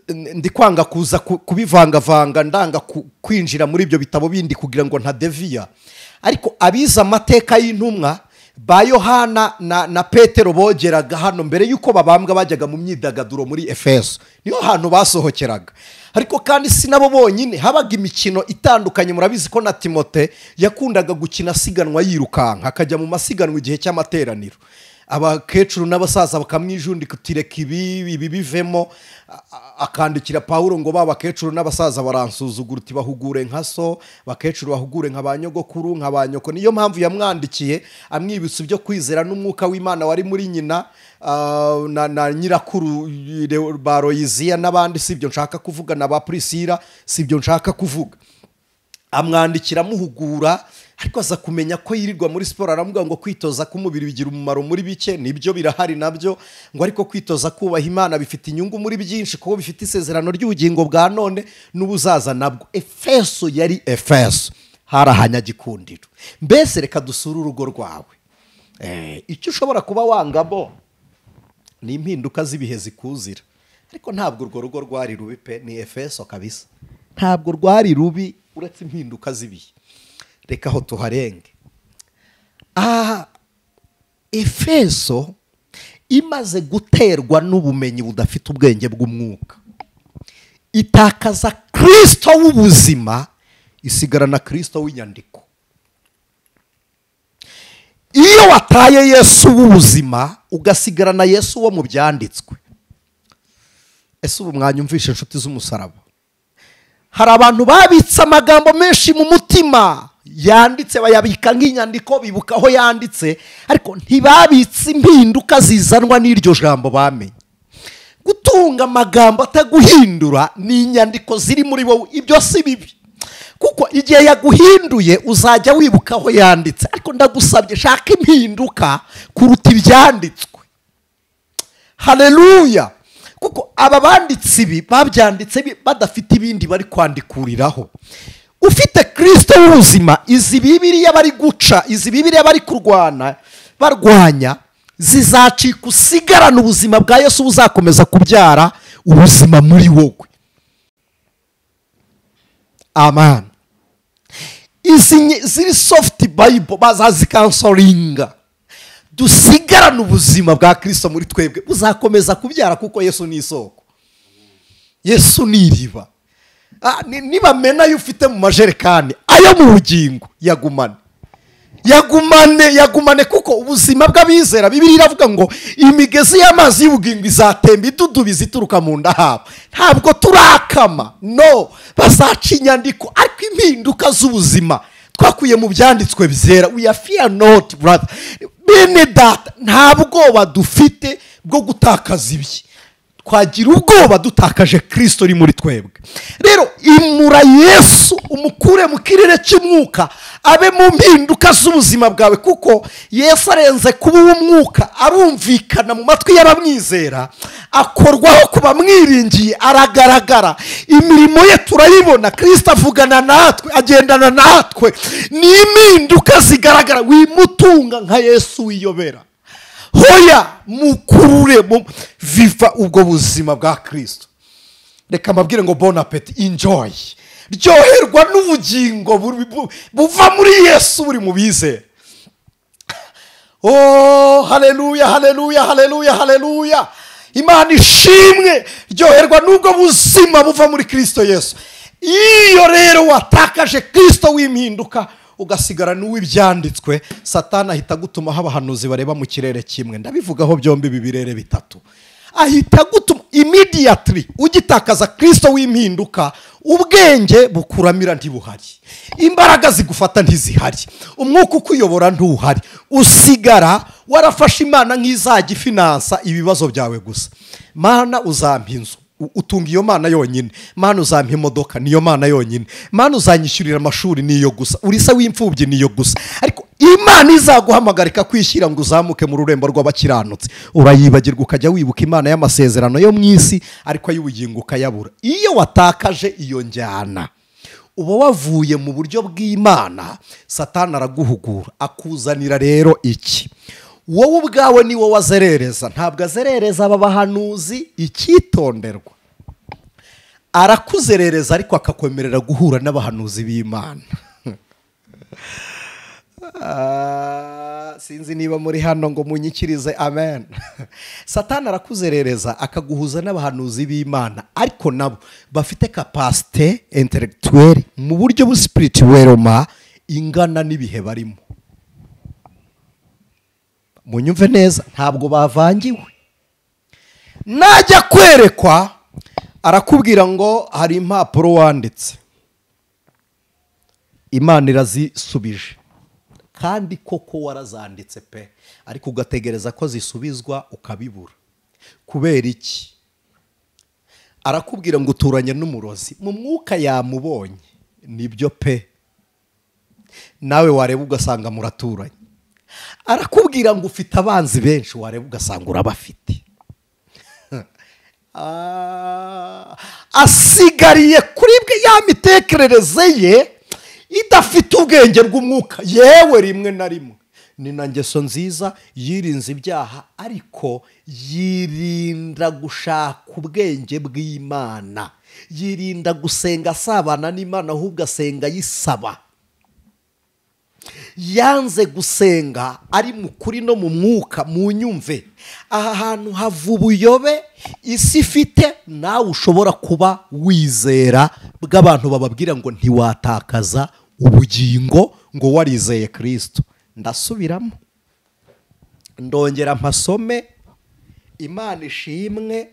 [SPEAKER 1] Ndi kwanga kuza kubivangavanga, ndanga kwinjira muri ibyo bitabo bindi kugira ngo ntadeviya, ariko abize amateka y'intumwa ba Yohana na Petero bogeraga hano mbere yuko babambwa, bajyaga mu myidagaduro muri Efeso, niho hantu basohokeraga. Ariko kandi si nabo bonyine, habaga imikino itandukanye. Murabizi ko na Timote yakundaga gukina asiganwa yirukanka, akajya mu masiganwa igihe cy'amateraniro, abakecuru n'abasaza bakamwijundika utireka ibi bivemo. Akandikira Pawulo ngo ba bakecuru n'abasaza baransuzugura, uti bahugure nka so, bakecuru bahugure nka ba nyogokuru, nka ba nyoko. Niyo mpamvu yamwandikiye amwibutsa ibyo kwizera n'umwuka w'Imana wari muri nyina na nyirakuru ba Royiziya n'abandi. Si ibyo nshaka kuvuga, na ba Priscilla, si ibyo nshaka kuvuga. Amwandikira amuhugura, ariko aza kumenya ko yirirwa muri siporo. Aramubwira ngo kwitoza k'umubiri bigira umumaro muri bike, nibyo birahari nabyo, ngo ariko kwitoza kubaha Imana bifite inyungu muri byinshi, kuko bifite isezerano ry'ubugingo bwa none n'ubuzaza nabwo. Efeso yari Efeso, hari ahanyagikundiro. Mbese reka dusure urugo rwawe. Icyo ushobora kuba wangamo ni impinduka z'ibihe zikuzira, ariko ntabwo urwo rugo rwari rubi pe, ni Efeso kabisa, ntabwo rwari rubi uretse impinduka z'ibihe. Reka aho tuharenge. Efeso imaze guterwa n'ubumenyi budafite ubwenge bw'umwuka, itakaza Kristo w'ubuzima, isigarana Kristo w'inyandiko. Iyo wataye Yesu w'ubuzima ugasigarana Yesu wo mu byanditswe. Ese ubu mwanyumvishe inshuti z'umusaraba? Hari abantu babitse amagambo menshi mu mutima yanditse, bayabika nk'inyandiko, bibuka aho yanditse, ariko ntibabitse impinduka zizanwa n'iryo jambo bamenye. Gutunga amagambo ataguhindura ni inyandiko ziri muri wowe, ibyo si bibi, kuko igihe yaguhinduye uzajya wibuka aho yanditse. Ariko ndagusabye, shaka impinduka kuruta ibyanditswe. Haleluya! Kuko aba banditsi ibi babyanditse badafite ibindi bari kwandikuriraho. Ufite Kristo w'ubuzima, izi Bibiliya bari guca, izi Bibiliya bari kurwana barwanya, zizacika usigarana ubuzima bwa Yesu buzakomeza kubyara ubuzima muri wowe. Amen. Izi ziri soft Bible bazazikansoringa, dusigarana ubuzima bwa Kristo muri twebwe buzakomeza kubyara, kuko Yesu ni isoko, Yesu ni iriba. Niba mena ayo ufite mu majerekani, ayo mu bugingo yagumane, yagumane, yagumane, kuko ubuzima bw'abizera, Bibiliya iravuga ngo imigezi y'amazi y'ubugingo izatemba idudubiza ituruka mu nda habo. Ntabwo turakama, no bazaca inyandiko, ariko impinduka z'ubuzima twakuye mu byanditswe byera. We are fear not, brother. Bene data, nta bwoba dufite bwo gutakaza ibye, twagira ubwoba dutakaje Kristo uri muri twebwe. Rero imura Yesu umukure mu kirere cy'umwuka, abe mu mpinduka z'ubuzima bwawe, kuko Yesu arenze kuba uw'umwuka, arumvikana mu matwi y'abamwizera, akorwaho ku bamwiringiye, aragaragara, imirimo ye turayibona. Kristo avugana natwe, agendana natwe, ni impinduka zigaragara. Wimutunga nka Yesu wiyobera, hoya mukurure viva ubwo buzima bwa Kristo. Reka mbabwire ngo bon appetit, enjoy, ryoherwa n'ubugingo buva muri Yesu buri mu bizera. Oh, haleluya, haleluya, haleluya, haleluya! Imana ishimwe. Ryoherwa n'ubwo buzima buva muri Kristo Yesu. Iyo rero watakaje Kristo w'impinduka ugasigara n'uw'ibyanditswe, Satani ahita agutumaho abahanuzi bareba mu kirere kimwe. Ndabivugaho byombi, ibi birere bitatu. Ahita agutuma immediately. Ugitakaza Kristo w'impinduka, ubwenge bukuramira ntibuhari, imbaraga zigufata ntizihari, umwuka ukuyobora ntuhari, usigara warafashe Imana nk'izajya ifinansa ibibazo byawe gusa. Mana uzampa inzu, utunga iyo Mana yonyine. Mana uzampa imodoka, niyo Mana yonyine. Mana uzanyishyurira amashuri, niyo gusa. Uri se w'imfubyi, niyo gusa. Ariko Imana izaguhamagarika kwishyira ngo uzamuke mu rurembo rw'abakiranutsi, urayibagirwa, ukajya wibuka Imana y'amasezerano yo mu isi, ariko ay'ubugingo ukayabura. Iyo watakaje iyo njyana, uba wavuye mu buryo bw'Imana. Satani araguhugura, akuzanira rero iki? Wowe ubwawe ni wowe azerereza, ntabwo azerereza aba bahanuzi. Icyitonderwa, arakuzerereza ariko akakwemerera guhura n'abahanuzi b'Imana. Sinzi niba muri hano ngo munyikirize amen. Satani arakuzerereza akaguhuza n'abahanuzi b'Imana, ariko nabo bafite capacité intellectuelle mu buryo bu ingana n'ibihe barimo. Munyumve neza, ntabwo bavangiwe. Najya kwerekwa arakubwira ngo hari impapuro wanditse, Imana irazisubije, kandi koko warazanditse pe, ariko ugategereza ko zisubizwa ukabibura. Kubera iki? Arakubwira ngo uturanye n'umurozi, mu mwuka yamubonye, nibyo pe, nawe wareba ugasanga muraturanye. Arakubwira ngo ufite abanzi benshi, wareba ugasanga urabafite. Asigariye kuri bwe ya mitekerereze ye idafite ubwenge bw'umwuka. Yewe rimwe na rimwe ni na ngeso nziza, yirinze ibyaha, ariko yirinda gushaka ubwenge bw'Imana, yirinda gusenga asabana n'Imana, ahubwo asenga yisaba. Yanze gusenga ari mu kuri no mu mwuka. Munyumve, aha hantu hava ubuyobe isi ifite, nawe ushobora kuba wizera bw'abantu bababwira ngo ntiwatakaza ubugingo ngo warizeye Kristo. Ndasubiramo, Ndongera mpasome. Imana ishimwe,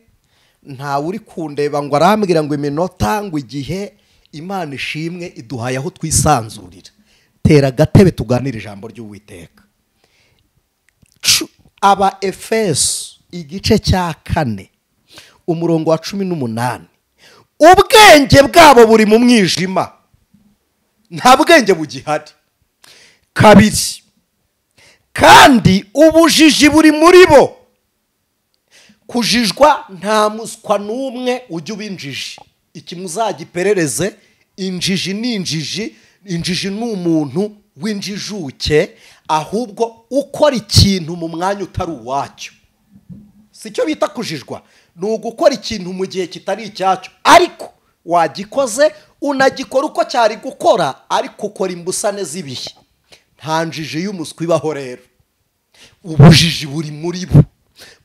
[SPEAKER 1] ntawe uri kundeba ngo arambwira ngo iminota ngo igihe. Imana ishimwe iduhaye aho twisanzurira. Tera agatebe tuganire ijambo ry'Uwiteka. Aba Efeso igice cya 4 umurongo wa 18. Ubwenge bwabo buri mu mwijima, nta bwenge bugihari. 2, kandi ubujiji buri muri bo. Kujijwa nta muswa n'umwe ujya ubinjiji. Iki muzagiperereze, injiji ni injiji, injiji ni umuntu w'injijuke, ahubwo ukora ikintu mu mwanya utari uwacyo. Si cyo bita kujijwa, ni ugukora ikintu mu gihe kitari icyacyo, ariko wagikoze unagikora uko cyari gukora, ariko ukora imbusane z'ibihe. Nta njiji y'umuswa ibaho rero. Ubujiji buri muri bo,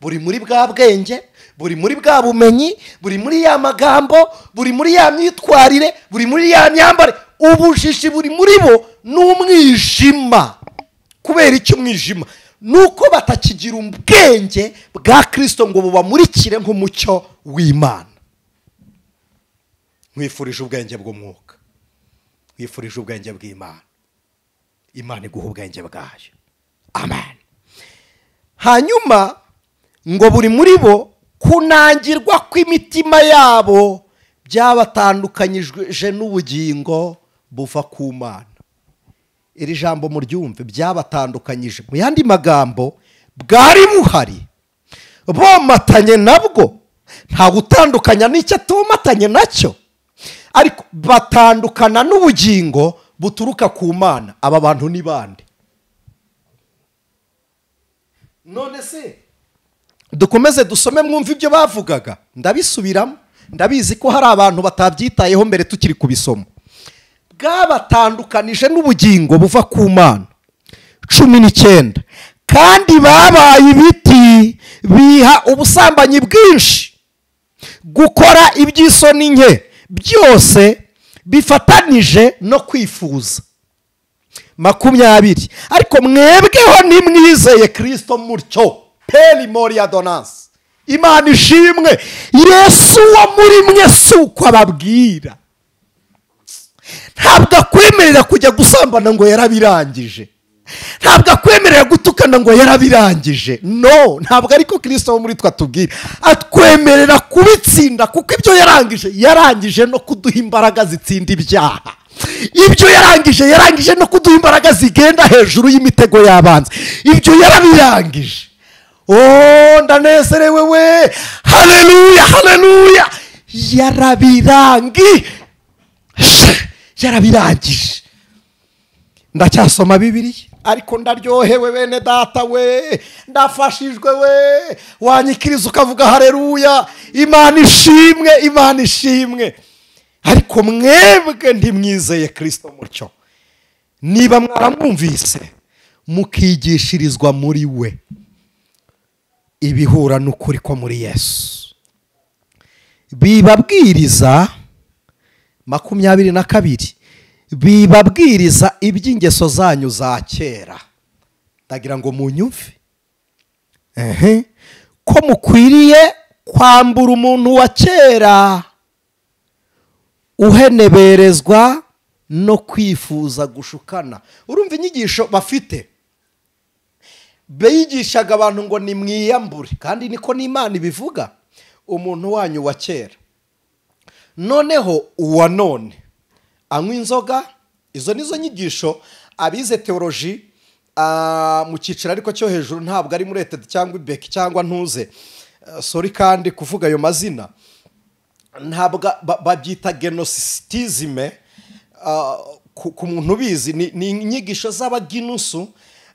[SPEAKER 1] buri muri bwa bwenge, buri muri bwa bumenyi, buri muri ya magambo, buri muri ya myitwarire, buri muri ya myambare. Ubujiji buri muri bo n'umwijima. Kubera iki umwijima? Nuko batakigira ubwenge bwa Kristo ngo bubamurikire nk'umucyo w'Imana. Nkwifurije ubwenge bw'umwuka, nkwifurije ubwenge bw'Imana. Imana iguha ubwenge bwayo. Amen. Hanyuma ngo buri muri bo kunangirwa kw'imitima yabo byabatandukanyije n'ubugingo buva ku Mana. Iri jambo muryumve, byabatandukanyije. Mu yandi magambo, bwari buhari, bomatanye nabwo, nta gutandukanya n'icyo atomatanye nacyo, ariko batandukana n'ubugingo buturuka ku Mana. Aba bantu ni bande? None se dukomeze dusome mwumve ibyo bavugaga. Ndabisubiramo, ndabizi ko hari abantu batabyitayeho mbere tukiri kubisoma. Bwabatandukanije n'ubugingo buva ku Mana. 19, kandi babaye ibiti biha ubusambanyi bwinshi, gukora iby'isoni nke byose bifatanije no kwifuza. 20, ariko mwebweho nimwizeye Kristo mutyo. Peri moria donance. Imana ishimwe, Yesu wo muri mwe si uko ababwira. Ntabwo akwemerera kujya gusambana ngo yarabirangije, ntabwo akwemerera gutukana ngo yarabirangije. No, ntabwo ariko Kristo wo muri twe atubwira. Atwemerera kubitsinda, kuko ibyo yarangije, yarangije no kuduha imbaraga zitsinda ibyaha. Ibyo yarangije, yarangije no kuduha imbaraga zigenda hejuru y'imitego y'abanzi. Ibyo yarabirangije. Oh, ndanezerewe we. Haleluya, haleluya. Yarabirangije, yarabirangije. Ndacyasoma Bibiliya ariko ndaryohewe bene data we, ndafashijwe we. Wanyikiriza ukavuga haleluya. Imana ishimwe, Imana ishimwe. Ariko mwebwe ntimwizeye Kristo mutyo. Niba mwaramwumvise mukigishirizwa muri we ibihura n'ukuri ko muri Yesu. Bibabwiriza 22, bibabwiriza iby'ingeso zanyu za kera. Ndagira ngo munyumve ko mukwiriye kwambura umuntu wa kera uheneberezwa no kwifuza gushukana. Urumva inyigisho bafite, bigishaga abantu ngo nimwiyambure, kandi niko n'Imana ibivuga, umuntu wanyu wa kera. Noneho uwa none anywa inzoga. Izo nizo nyigisho abize teoloji mu cyiciro ariko cyo hejuru, ntabwo ari muri etedi cyangwa ibeki cyangwa ntuze, sorry kandi kuvuga ayo mazina, ntabwo babyita genocistisme. Ku muntu ubizi ni inyigisho z'abaginusu,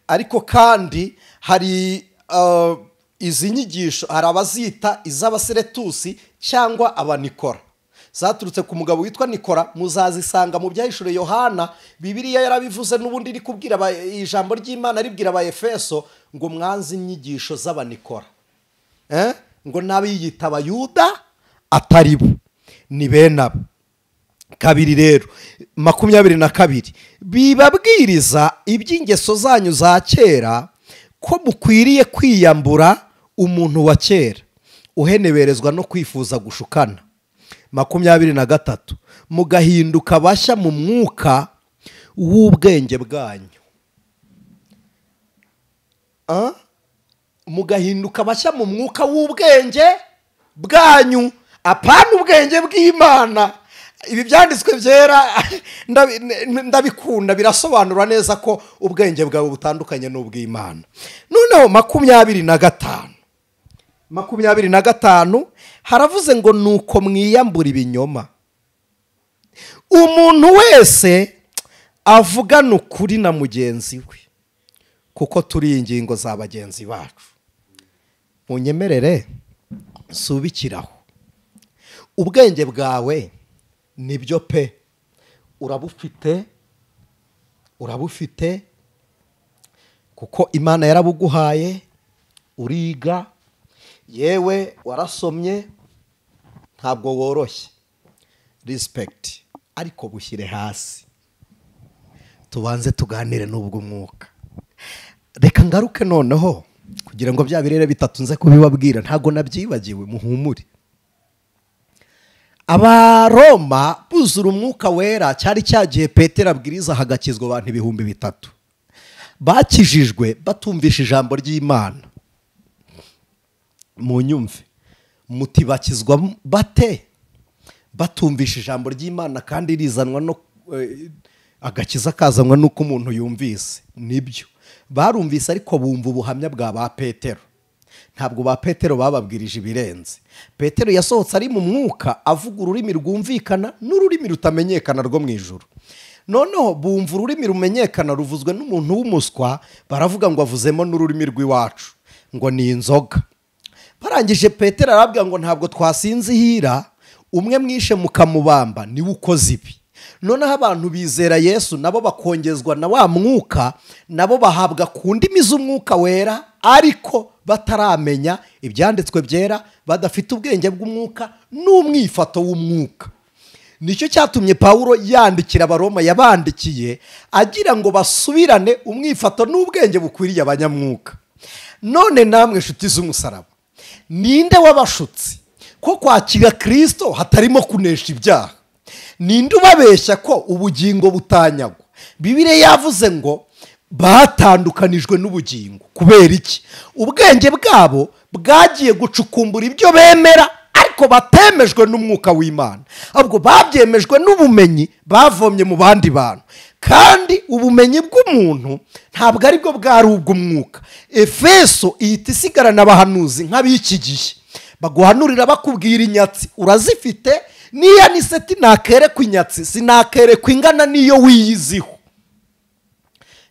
[SPEAKER 1] ariko kandi hari izi nyigisho, hari abazita iz'abaseretusi cyangwa abanikora, zaturutse ku mugabo witwa Nikora. Muzazisanga mu byahishuriwe Yohana. Bibiliya yarabivuze n'ubundi iri kubwira ijambo ry'Imana ribwira aba Efeso ngo mwanze inyigisho z'abanikora, ngo n'abiyita abayuda atari bo, ni bene abo. 2 rero, 22, bibabwiriza iby'ingeso zanyu za kera Ko mukwiriye kwiyambura umuntu wa kera uheneberezwa no kwifuza gushukana. 23 mugahinduka bashya mu mwuka w'ubwenge bwanyu. Mugahinduka bashya mu mwuka w'ubwenge bwanyu, apana ubwenge bw'Imana. Ibi byanditswe byera ndabikunda, birasobanura neza ko ubwenge bwawe butandukanye n'ubw'Imana. Noneho 25 haravuze ngo nuko mwiyambura ibinyoma, umuntu wese avugana ukuri na mugenzi we, kuko turi ingingo za bagenzi bacu. Munyemerere subikiraho. Ubwenge bwawe nibyo pe, urabufite kuko Imana yarabuguhaye, uriga, yewe warasomye, ntabwo woroshye, respect, ariko bushyire hasi tubanze tuganire n'ubw'umwuka. Reka ngaruke noneho kugira ngo bya birere bitatu nze kubibabwira, ntago nabyibagiwe, muhumure. Abaroma buzura umwuka wera, cyari cyagiye Petero abwiriza hagakizwa abantu 3000 bakijijwe batumvisha ijambo ry'Imana. Munyumve, mutibakizwa bate batumvisha ijambo ry'Imana kandi rizanwa no agakiza kazanwa nuko umuntu yumvise. Nibyo barumvise, ariko bumva ubuhamya bwa ba Petero. Ntabwo ba Petero bababwirije ibirenze. Petero yasohotse ari mu mwuka avuga ururimi rwumvikana n'ururimi rutamenyekana rwo mu ijuru. Noneho bumva ururimi rumenyekana ruvuzwe n'umuntu w'umuswa, baravuga ngo avuzemo n'ururimi rw'iwacu, ngo ni inzoga. Barangije Petero arabwira ngo ntabwo twasinzihira, umwe mwishe mukamubamba niwe ukoze ibi. Noneho abantu bizera Yesu nabo bakongezwa na wa mwuka, nabo bahabwa ku ndimi z'umwuka wera, ariko bataramenya ibyanditswe byera, badafite ubwenge bw'umwuka n'umwifato w'umwuka. Nicyo cyatumye Paulo yandikira Abaroma, yabandikiye agira ngo basubirane umwifato n'ubwenge bukwiriye abanyamwuka. None namwe nshuti z'umusaraba, ninde wabashutse ko kwakira Kristo hatarimo kunesha ibyaha? Ninde ubabeshya ko ubugingo butanyagwa? Bibiliya yavuze ngo batandukanijwe n'ubugingo. Kubera iki? Ubwenge bwabo bwagiye gucukumbura ibyo bemera, ariko batemejwe n'umwuka w'Imana, ahubwo babyemejwe n'ubumenyi bavomye mu bandi bantu. Kandi ubumenyi bw'umuntu ntabwo aribwo bwari ubw'umwuka. Efeso ihita isigarana abahanuzi nk'ab'iki gihe, baguhanurira bakubwira inyatsi urazifite, niya niseti nakerekwa inyatsi sinakerekwa ingana niyo wiyiziho.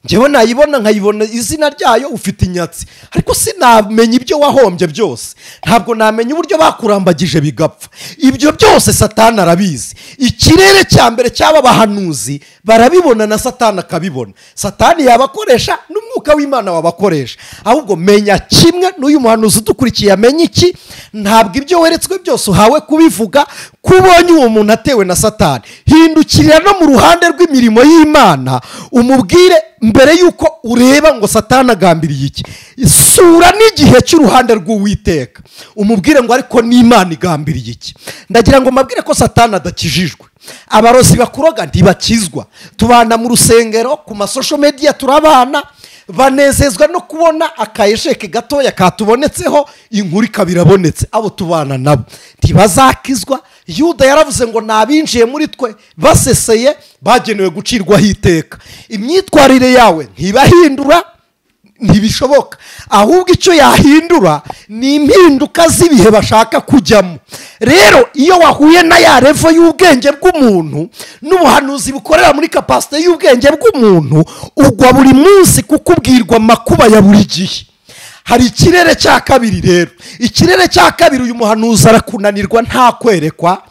[SPEAKER 1] Njyewe nayibona nkayibona izina ryayo, ufite inyatsi, ariko sinamenya ibyo wahombye byose, ntabwo namenya uburyo bakurambagije bigapfa. Ibyo byose Satani arabizi. Ikirere cya mbere cy'aba bahanuzi barabibona na Satani akabibona. Satani yabakoresha n'umwuka w'Imana wabakoresha. Ahubwo menya kimwe n'uyu muhanuzi udukurikiye amenye iki: ntabwo ibyo weretswe byose uhawe kubivuga. Kubonye uwo muntu atewe na Satani, hindukirira no mu ruhande rw'imirimo y'Imana, umubwire mbere yuko ureba ngo Satani agambiriye iki. Sura n'igihe cy'uruhande rw'Uwiteka, umubwire ngo ariko n'Imana igambiriye iki. Ndagira ngo mbabwire ko Satani adakijijwe. Abarozi bakuroga ntibakizwa. Tubana mu rusengero, ku ma social media turabana, banezezwa no kubona akayesheke gatoya katubonetseho, inkuru ikabirabonetse. Abo tubana nabo ntibazakizwa. Yuda yaravuze ngo nabinjiye muri twe baseseye bagenewe gucirwaho iteka. Imyitwarire yawe ntibahindura, ntibishoboka. Ahubwo icyo yahindura ni impinduka z'ibihe bashaka kujyamo. Rero iyo wahuye na ya revo y'ubwenge bw'umuntu n'ubuhanuzi bukorera muri capacité y'ubwenge bw'umuntu, ugwa buri munsi kukubwirwa makuba ya buri gihe. Hari ikirere cya kabiri rero. Ikirere cya kabiri, uyu muhanuzi arakunanirwa, nta kwerekwa,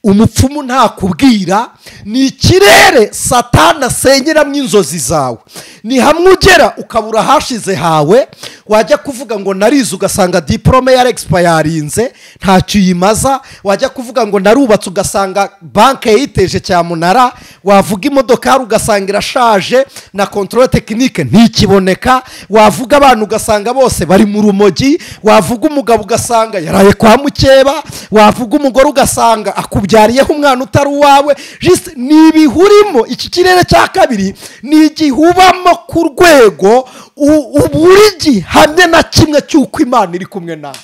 [SPEAKER 1] umupfumu nta kubwira. Ni ikirere Satani asenyeramo inzozi zawe. Ni hamwe ugera ukabura hashize hawe, wajya kuvuga ngo narize ugasanga diplome ya expirinze ntacyo uyimaza, wajya kuvuga ngo narubatse ugasanga banke yiteje cyamunara, wavuga imodoka ugasanga irashaje na contrôle technique ntikiboneka, wavuga abantu ugasanga bose bari mu rumogi, wavuga umugabo ugasanga yaraye kwa mukeba, wavuga umugore ugasanga akubyariyeho umwana utari uwawe. Juste ni ibihurimo. Iki kirere cya kabiri ni igihubamo ku rwego uburigi hamwe na kimwe cy'uko Imana iri kumwe nawe.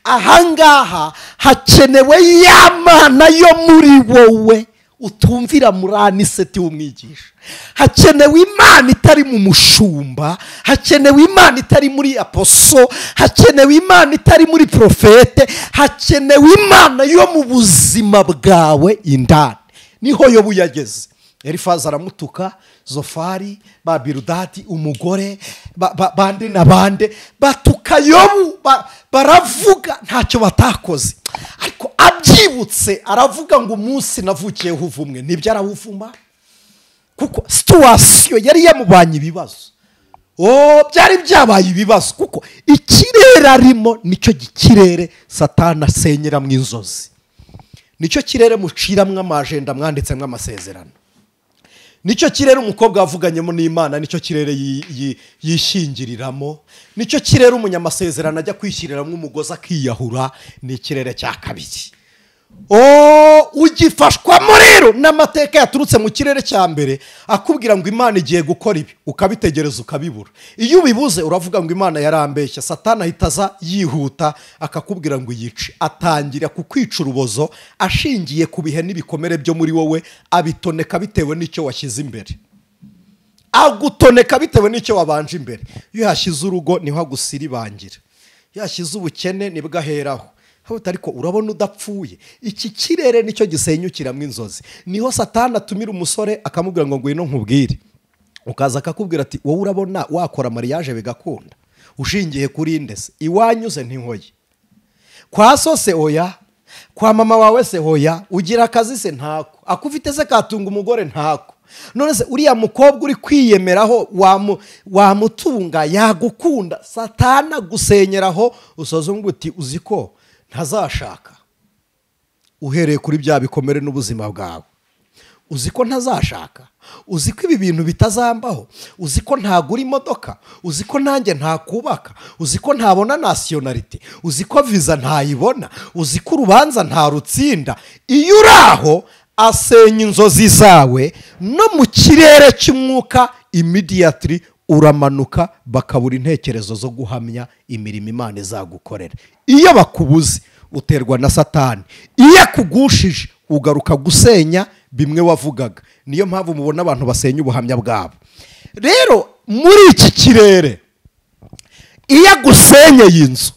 [SPEAKER 1] Ahangaha hakenewe ya Mana yo muri wowe utumvira muri aniseti w'umwigisha. Hakenewe Imana itari mu mushumba, hakenewe Imana itari muri aposo, hakenewe Imana itari muri profete, hakenewe Imana yo mu buzima bwawe indani. Niho Yobu yageze. Elifazi aramutuka, Zofari, ba Biludadi, umugore, bande na bande batuka Yobu, baravuga ntacyo batakoze. Ariko abyibutse aravuga ngo umunsi navukiyeho uvumwe. Nibyo arawuvuma, kuko situation yari yamubanye ibibazo. Byari byabaye ibibazo, kuko ikirere arimo nicyo gikirere Satani asenyera mu inzozi, nicyo kirere muciramwe amajenda mwanditsemwe amasezerano, nicyo kirere umukobwa wavuganyemo n'Imana, nicyo kirere yishingiriramo, nicyo kirere umunyamasezerano ajya kwishyiriramo umugozi akiyahura. Ni ikirere cya kabiri. Ugifashwamo rero n'amateka yaturutse mu kirere cya mbere akubwira ngo Imana igiye gukora ibi, ukabitegereza ukabibura. Iyo ubibuze uravuga ngo Imana yarambeshya. Satani ahita aza yihuta akakubwira ngo yice, atangira kukwica urubozo ashingiye ku bihe n'ibikomere byo muri wowe, abitoneka bitewe n'icyo washyize imbere, agutoneka bitewe n'icyo wabanje imbere. Iyo yashyize urugo niho agusiribangira, iyo yashyize ubukene nibwo aheraho. Ariko urabona udapfuye. Iki kirere nicyo gisenyukiramo inzozi. Niho Satani atumira umusore akamubwira ngo ngwino nkubwire, ukaza akakubwira ati wowe urabona wakora mariage bigakunda ushingiye kuri ndese iwanyuze ntinkoye, kwa so se oya, kwa mama wawe se oya, ugira akazi se ntako, akufite se katunga umugore ntako. None se uriya mukobwa uri kwiyemeraho wamutunga yagukunda? Satani agusenyeraho usoza uti uziko ntazashaka, uhereye kuri bya bikomere n'ubuzima bwawe. Uzi ko ntazashaka, uzi ko ibi bintu bitazambaho, uzi ko ntagura imodoka, uzi ko nanjye ntakubaka, uzi ko ntabona nationality, uzi ko visa ntayibona, uzi ko urubanza ntarutsinda. Iyo uraho asenya inzozi zawe no mu kirere cy'umwuka immediately uramanuka, bakabura intekerezo zo guhamya imirimo Imana izagukorera. Iyo bakubuze uterwa na Satani, iyo akugushije ugaruka gusenya bimwe wavugaga. Niyo mpamvu mubona abantu basenya ubuhamya bwabo. Rero muri iki kirere iyo agusenyeye inzu,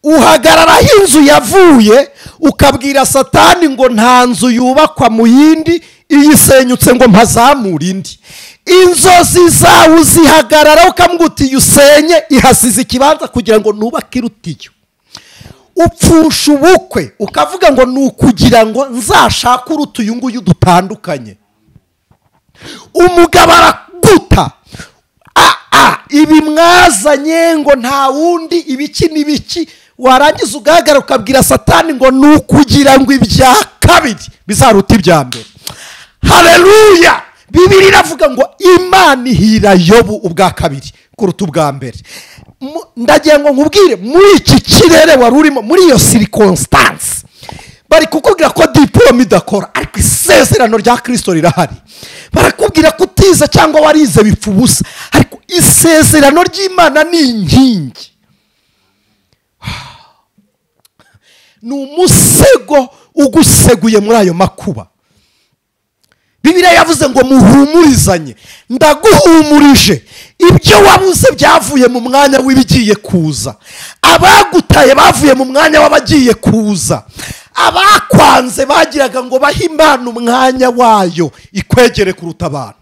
[SPEAKER 1] uhagarara aho inzu yavuye ukabwira Satani ngo nta nzu yubakwa mu yindi, iyisenyutse ngo mpazamure indi. Inzozi zawe uzihagarara ukamubwira uti usenye ihasize ikibanza kugira ngo nubake irutiyo. Upfusha ubukwe ukavuga ngo ni ukugira ngo nzashake uruta uyu nguyu dutandukanye. Umugabo araguta, ibi mwazanye ngo nta wundi, ibiki n'ibiki, warangiza ugahagarara ukabwira Satani ngo ni ukugira ngo ibya kabiri bizaruta ibya mbere. Haleluya! Bibiri iravuga ngo Imana ihira Yobu ubwa kabiri kuruta ubwa mbere. Ndagira ngo nkubwire, muri iki kirere wari urimo, muri iyo circumstance, bari kukubwira ko diplome idakora, ariko isezerano rya Kristo rirahari. Barakubwira ko utize cyangwa warize bipfa ubusa, ariko isezerano ry'Imana ni inkingi, ni umusego uguseguye muri ayo makuba. Bibiliya yavuze ngo muhumurizanye. Ndaguhumurije, ibyo wabuze byavuye mu mwanya w'ibigiye kuza, abagutaye bavuye mu mwanya w'abagiye kuza, abakwanze bagiraga ngo bahe Imana umwanya wayo ikwegere kuruta abantu.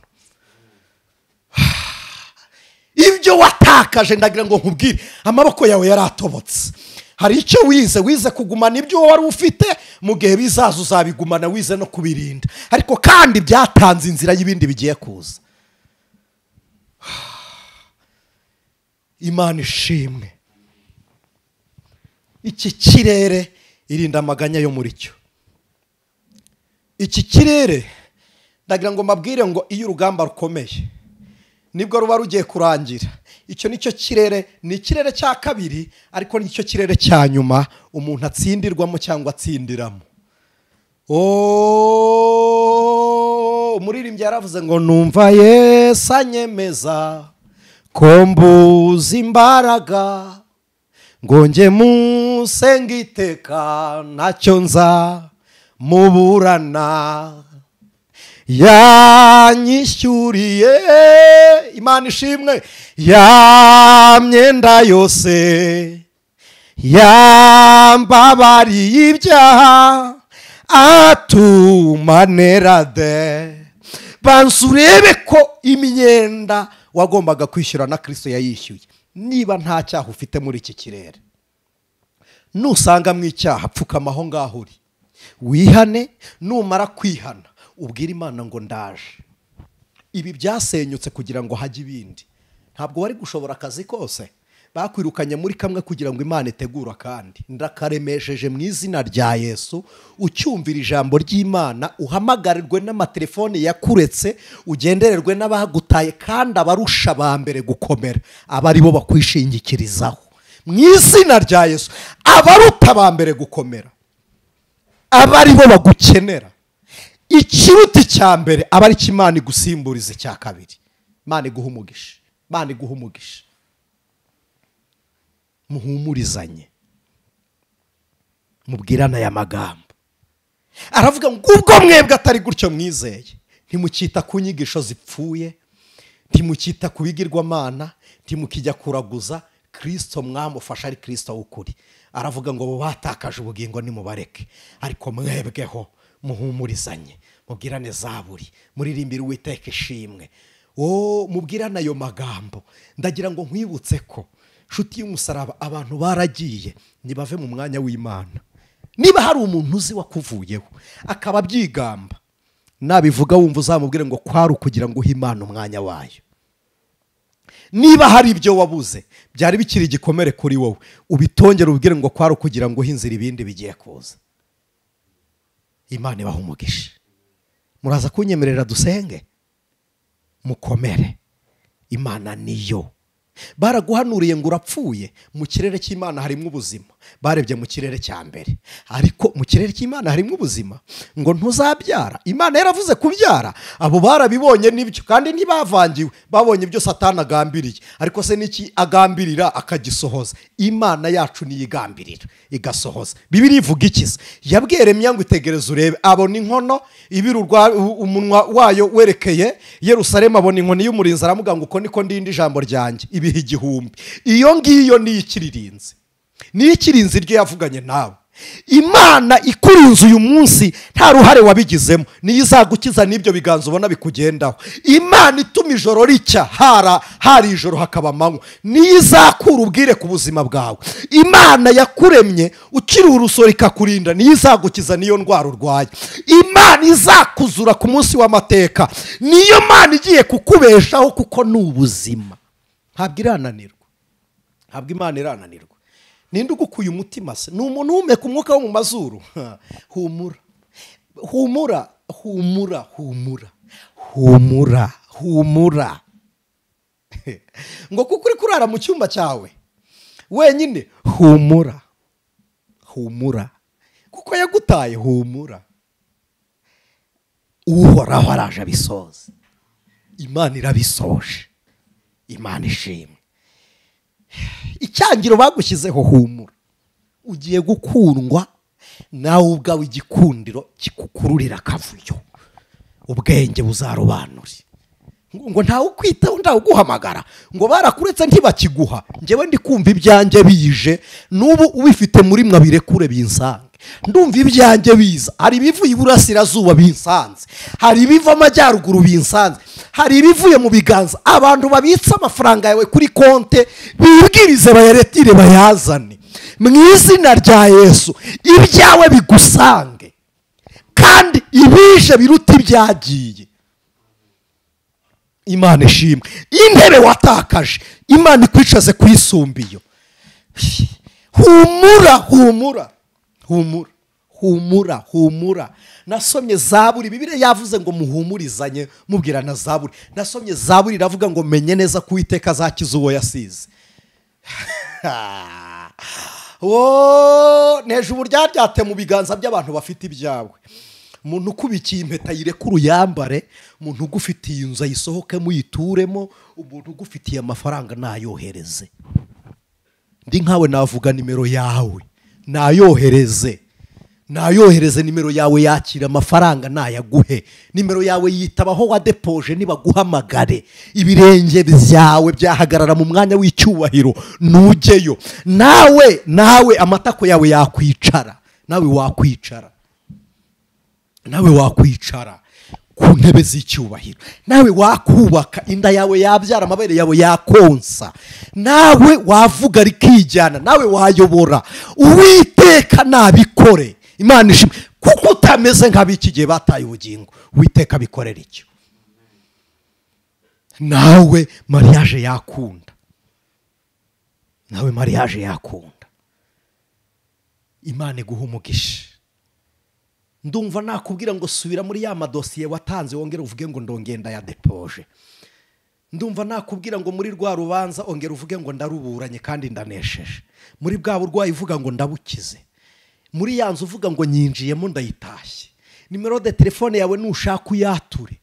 [SPEAKER 1] Ibyo watakaje ndagira ngo nkubwire, amaboko yawe yaratobotse. Hari icyo wize kugumana ibyo wari ufite, mu gihe bizaza uzabigumana, wize no kubirinda, ariko kandi byatanze inzira y'ibindi bigiye kuza. Imana ishimwe. Iki kirere irinda amaganya yo muri cyo. Iki kirere ndagira ngo mbabwire ngo iyo urugamba rukomeye nibwo ruba rugiye kurangira. Icyo nicyo kirere, ni ikirere cya kabiri, ariko nicyo kirere cya nyuma umuntu atsindirwamo cyangwa atsindiramo. Umuririmbyi yaravuze ngo numva Yesu anyemeza ko mbuze imbaraga, ngo njye musenga iteka ntacyo nza muburana, yanyishyuriye. Imana ishimwe. Ya myenda yose yambabariye ibyaha atumanerade. Banza urebe ko imyenda wagombaga kwishyura na Kristo yayishyuye. Niba nta cyaha ufite muri iki kirere, nusanga mu icyaha pfukama aho ngaho uri, wihane. Numara kwihana ubwira Imana ngo ndaje. Ibi byasenyutse kugira ngo hajye ibindi. Ntabwo wari gushobora akazi kose, bakwirukanye muri kamwe kugira ngo Imana itegura kandi. Ndakaremesheje mu izina rya Yesu. Ucyumvira ijambo ry'Imana, uhamagarirwe n'amatelefone yakuretse, ugendererwe n'abagutaye, kandi abarusha ba mbere gukomera aba ari bo bakwishingikirizaho mu izina rya Yesu. Abaruta ba mbere gukomera aba ari bo bagukenera. Ikiruta icya mbere aba ari Imana igusimburiza icya kabiri. Imana iguha umugisha. Imana iguha umugisha. Muhumurizanye, mubwirana aya magambo. Aravuga ngo ubwo mwebwe atari gutyo mwizeye, ntimukita ku nyigisho zipfuye, ntimukita ku bigirwamana, ntimukijya kuraguza. Kristo mwamufasha ari Kristo w'ukuri. Aravuga ngo bo batakaje ubugingo nimubareke, ariko mwebweho muhumurizanye, mubwirane zaburi, muririmbire Uwiteka ishimwe. Mubwirane ayo magambo. Ndagira ngo nkwibutse ko nshuti y'umusaraba, abantu baragiye nibave mu mwanya w'Imana. Niba hari umuntu uzi wakuvuyeho akaba abyigamba, nabivuga wumva uzamubwire ngo kwari ukugira ngo uhe Imana umwanya wayo. Niba hari ibyo wabuze byari bikiri igikomere kuri wowe, ubitongere ubwire ngo kwari ukugira ngo uhe inzira ibindi bigiye kuza. Imana ibaha umugisha. Muraza kunyemerera dusenge? Mukomere. Imana niyo. Baraguhanuriye ngo urapfuye, mu kirere cy'Imana harimo ubuzima. Barebye mu kirere cya mbere, ariko mu kirere cy'Imana harimo ubuzima. Ngo ntuzabyara, Imana yaravuze kubyara. Abo barabibonye nibyo, kandi ntibavangiwe, babonye ibyo Satani agambiriye. Ariko se niki agambirira akagisohoza? Imana yacu niyigambirira igasohoza. Bibiliya ivuga ikiza. Yabwiye Yeremiya ngo itegereze urebe, abona inkono ibirurwa umunwa wayo werekeye Yerusalemu, abona inkoni y'umurinzi, aramuga ngo uko niko ndindi ijambo ryanjye ibihe igihumbi. Iyo ngiyo ni ikiririnze, ni ikirinzi iryo yavuganye nawe. Imana ikurinze uyu munsi nta ruhare wabigizemo, niyo izagukiza n'ibyo biganza ubona bikugendaho. Imana ituma ijoro ricya, hari ijoro hakaba amanywa, niyo izakura ubwire ku buzima bwawe. Imana yakuremye ukiri urusoro ikakurinda, niyo izagukiza n'iyo ndwara urwaye. Imana izakuzura ku munsi w'amateka, niyo Mana igiye kukubeshaho kuko ni ubuzima. Ntabwo irananirwa, ntabwo Imana irananirwa. Ninde ugukuye umutima se? Ni umuntu uhumeka umwuka wo mu mazuru. Humura, humura, humura, humura, humura, humura. Ngo kuko uri kurara mu cyumba cyawe wenyine, humura, humura, kuko yagutaye. Humura, Uhoraho araje abisoza. Imana irabisoje. Imana ishimwe. Icyangiro bagushyizeho, humura, ugiye gukundwa nawe ubwawe, igikundiro kikukururira akavuyo, ubwenge buzarobanure. Ngo ntawe ukwitaho, ntawe uguhamagara, ngo barakuretse ntibakiguha. Njyewe ndi kumva ibyanjye bije, n'ubu ubifite muri mwe birekure binsange. Ndumva ibyanjye biza. Hari ibivuye iburasirazuba binsanze, hari ibiva amajyaruguru binsanze, hari ibivuye mu biganza. Abantu babitse amafaranga yawe kuri konte bibwirize bayaretire bayazane mu izina rya Yesu. Ibyawe bigusange, kandi ibije biruta ibyagiye. Imana ishimwe. Intebe watakaje Imana ikwicaze kuyisumbiyo. Humura, humura, humura, humura, humura. Nasomye Zaburi, Bibiliya yavuze ngo muhumurizanye mubwirana Zaburi. Nasomye Zaburi iravuga ngo menye neza ko Uwiteka azakiza uwo yasize. Wo neje uburyaryate mu biganza by'abantu bafite ibyawe. Umuntu ukubikiye impeta yirekura uyambare, umuntu ugufitiye inzu ayisohokemo uyituremo, umuntu ugufitiye amafaranga nayohereze. Ndi nkawe navuga nimero yawe, nayohereze. Nayohereze nimero yawe, yakira amafaranga nayaguhe. Nimero yawe yitabaho wadepoje nibaguhamagare. Ibirenge byawe byahagarara mu mwanya w'icyubahiro nujyeyo. Nawe amatako yawe yakwicara, nawe wakwicara, nawe wakwicara ku ntebe z'icyubahiro, nawe wakubaka, inda yawe yabyara, amabere yawe yakonsa, nawe wavuga rikijyana, nawe wayobora. Uwiteka nabikore. Imana ishimwe, kuko utameze nk'ab'iki gihe bataye ubugingo. Uwiteka abikorera icyo. Nawe mariage yakunda, nawe mariage yakunda. Imana iguha umugisha. Ndumva nakubwira ngo subira muri ya madosiye watanze wongere uvuge ngo ndongenda ya depoje. Ndumva nakubwira ngo muri rwa rubanza ongera uvuge ngo ndaruburanye kandi ndanesheje. Muri bwa burwayi uvuga ngo ndabukize. Muri ya nzu uvuga ngo nyinjiyemo ndayitashye. Nimero de telefone yawe nushaka uyature.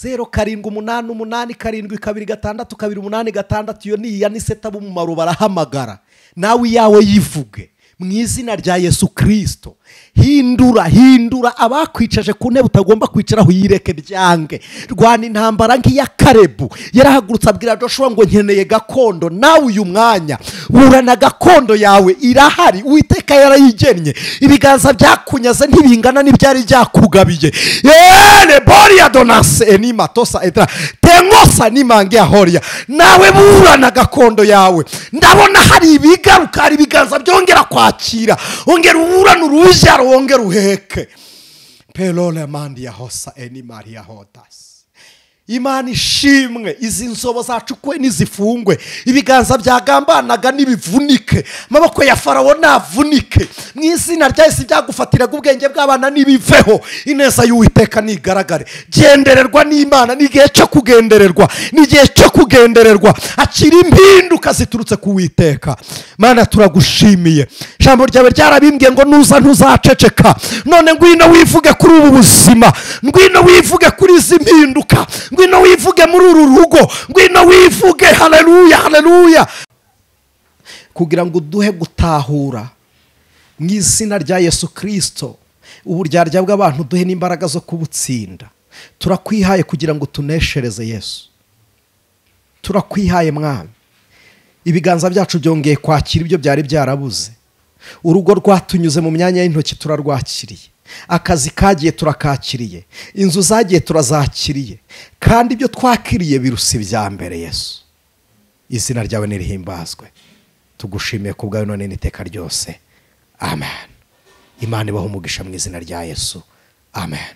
[SPEAKER 1] 0 7 8 8 7 2 6 2 8 6, iyo ni iya Niseta b'umumaro barahamagara. Nawe iyawe yivuge mu izina rya Yesu Kristo. Hindura, hindura abakwicaje ku ntebe utagomba kwicaraho, yireke byange. Rwana intambara nk'iya Kalebu. Yarahagurutse abwira Joshua ngo nkeneye gakondo. Nawe uyu mwanya burana gakondo yawe irahari, Uwiteka yarayigennye. Ibiganza byakunyaze ntibingana n'ibyari byakugabiye. Yele boria donase enima tosa etra tengosa nimange ahoria. Nawe burana gakondo yawe. Ndabona hari ibigaruka, hari ibiganza byongera kwakira. Ongera uburana urubyaro, wongera uheke. Pelole mandi ya hosa eni maria hotas. Imana ishimwe. Izi nzobo zacukwe nizifungwe, ibiganza byagambanaga nibivunike, amaboko ya Farawo navunike. Mu izina rya Yesu byagufatiraga ubwenge bw'abana nibiveho. Ineza y'Uwiteka nigaragare. Gendererwa n'Imana, ni igihe cyo kugendererwa, ni igihe cyo kugendererwa. Akira impinduka ziturutse ku Uwiteka. Mana turagushimiye. Ijambo ryawe ryarabimbwiye ngo nuza ntuzaceceka. None ngwino wivuge kuri ubu buzima, ngwino wivuge kuri izi mpinduka, ngwino wivuge muri uru rugo, ngwino wivuge. Haleluya, haleluya. Kugira ngo uduhe gutahura mu izina rya Yesu Kristo uburyarya bw'abantu, duhe n'imbaraga zo kubutsinda. Turakwihaye kugira ngo tuneshereze Yesu. Turakwihaye Mwami. Ibiganza byacu byongeye kwakira ibyo byari byarabuze. Urugo rwatunyuze mu myanya y'intoki turarwakiriye. Akazi kagiye turakakiriye. Inzu zagiye turazakiriye. Kandi ibyo twakiriye birusi ibya mbere Yesu. Izina ryawe nirihimbazwe. Tugushimiye ku bwawe none n'iteka ryose. Amen. Imana ibahe umugisha mu izina rya Yesu. Amen.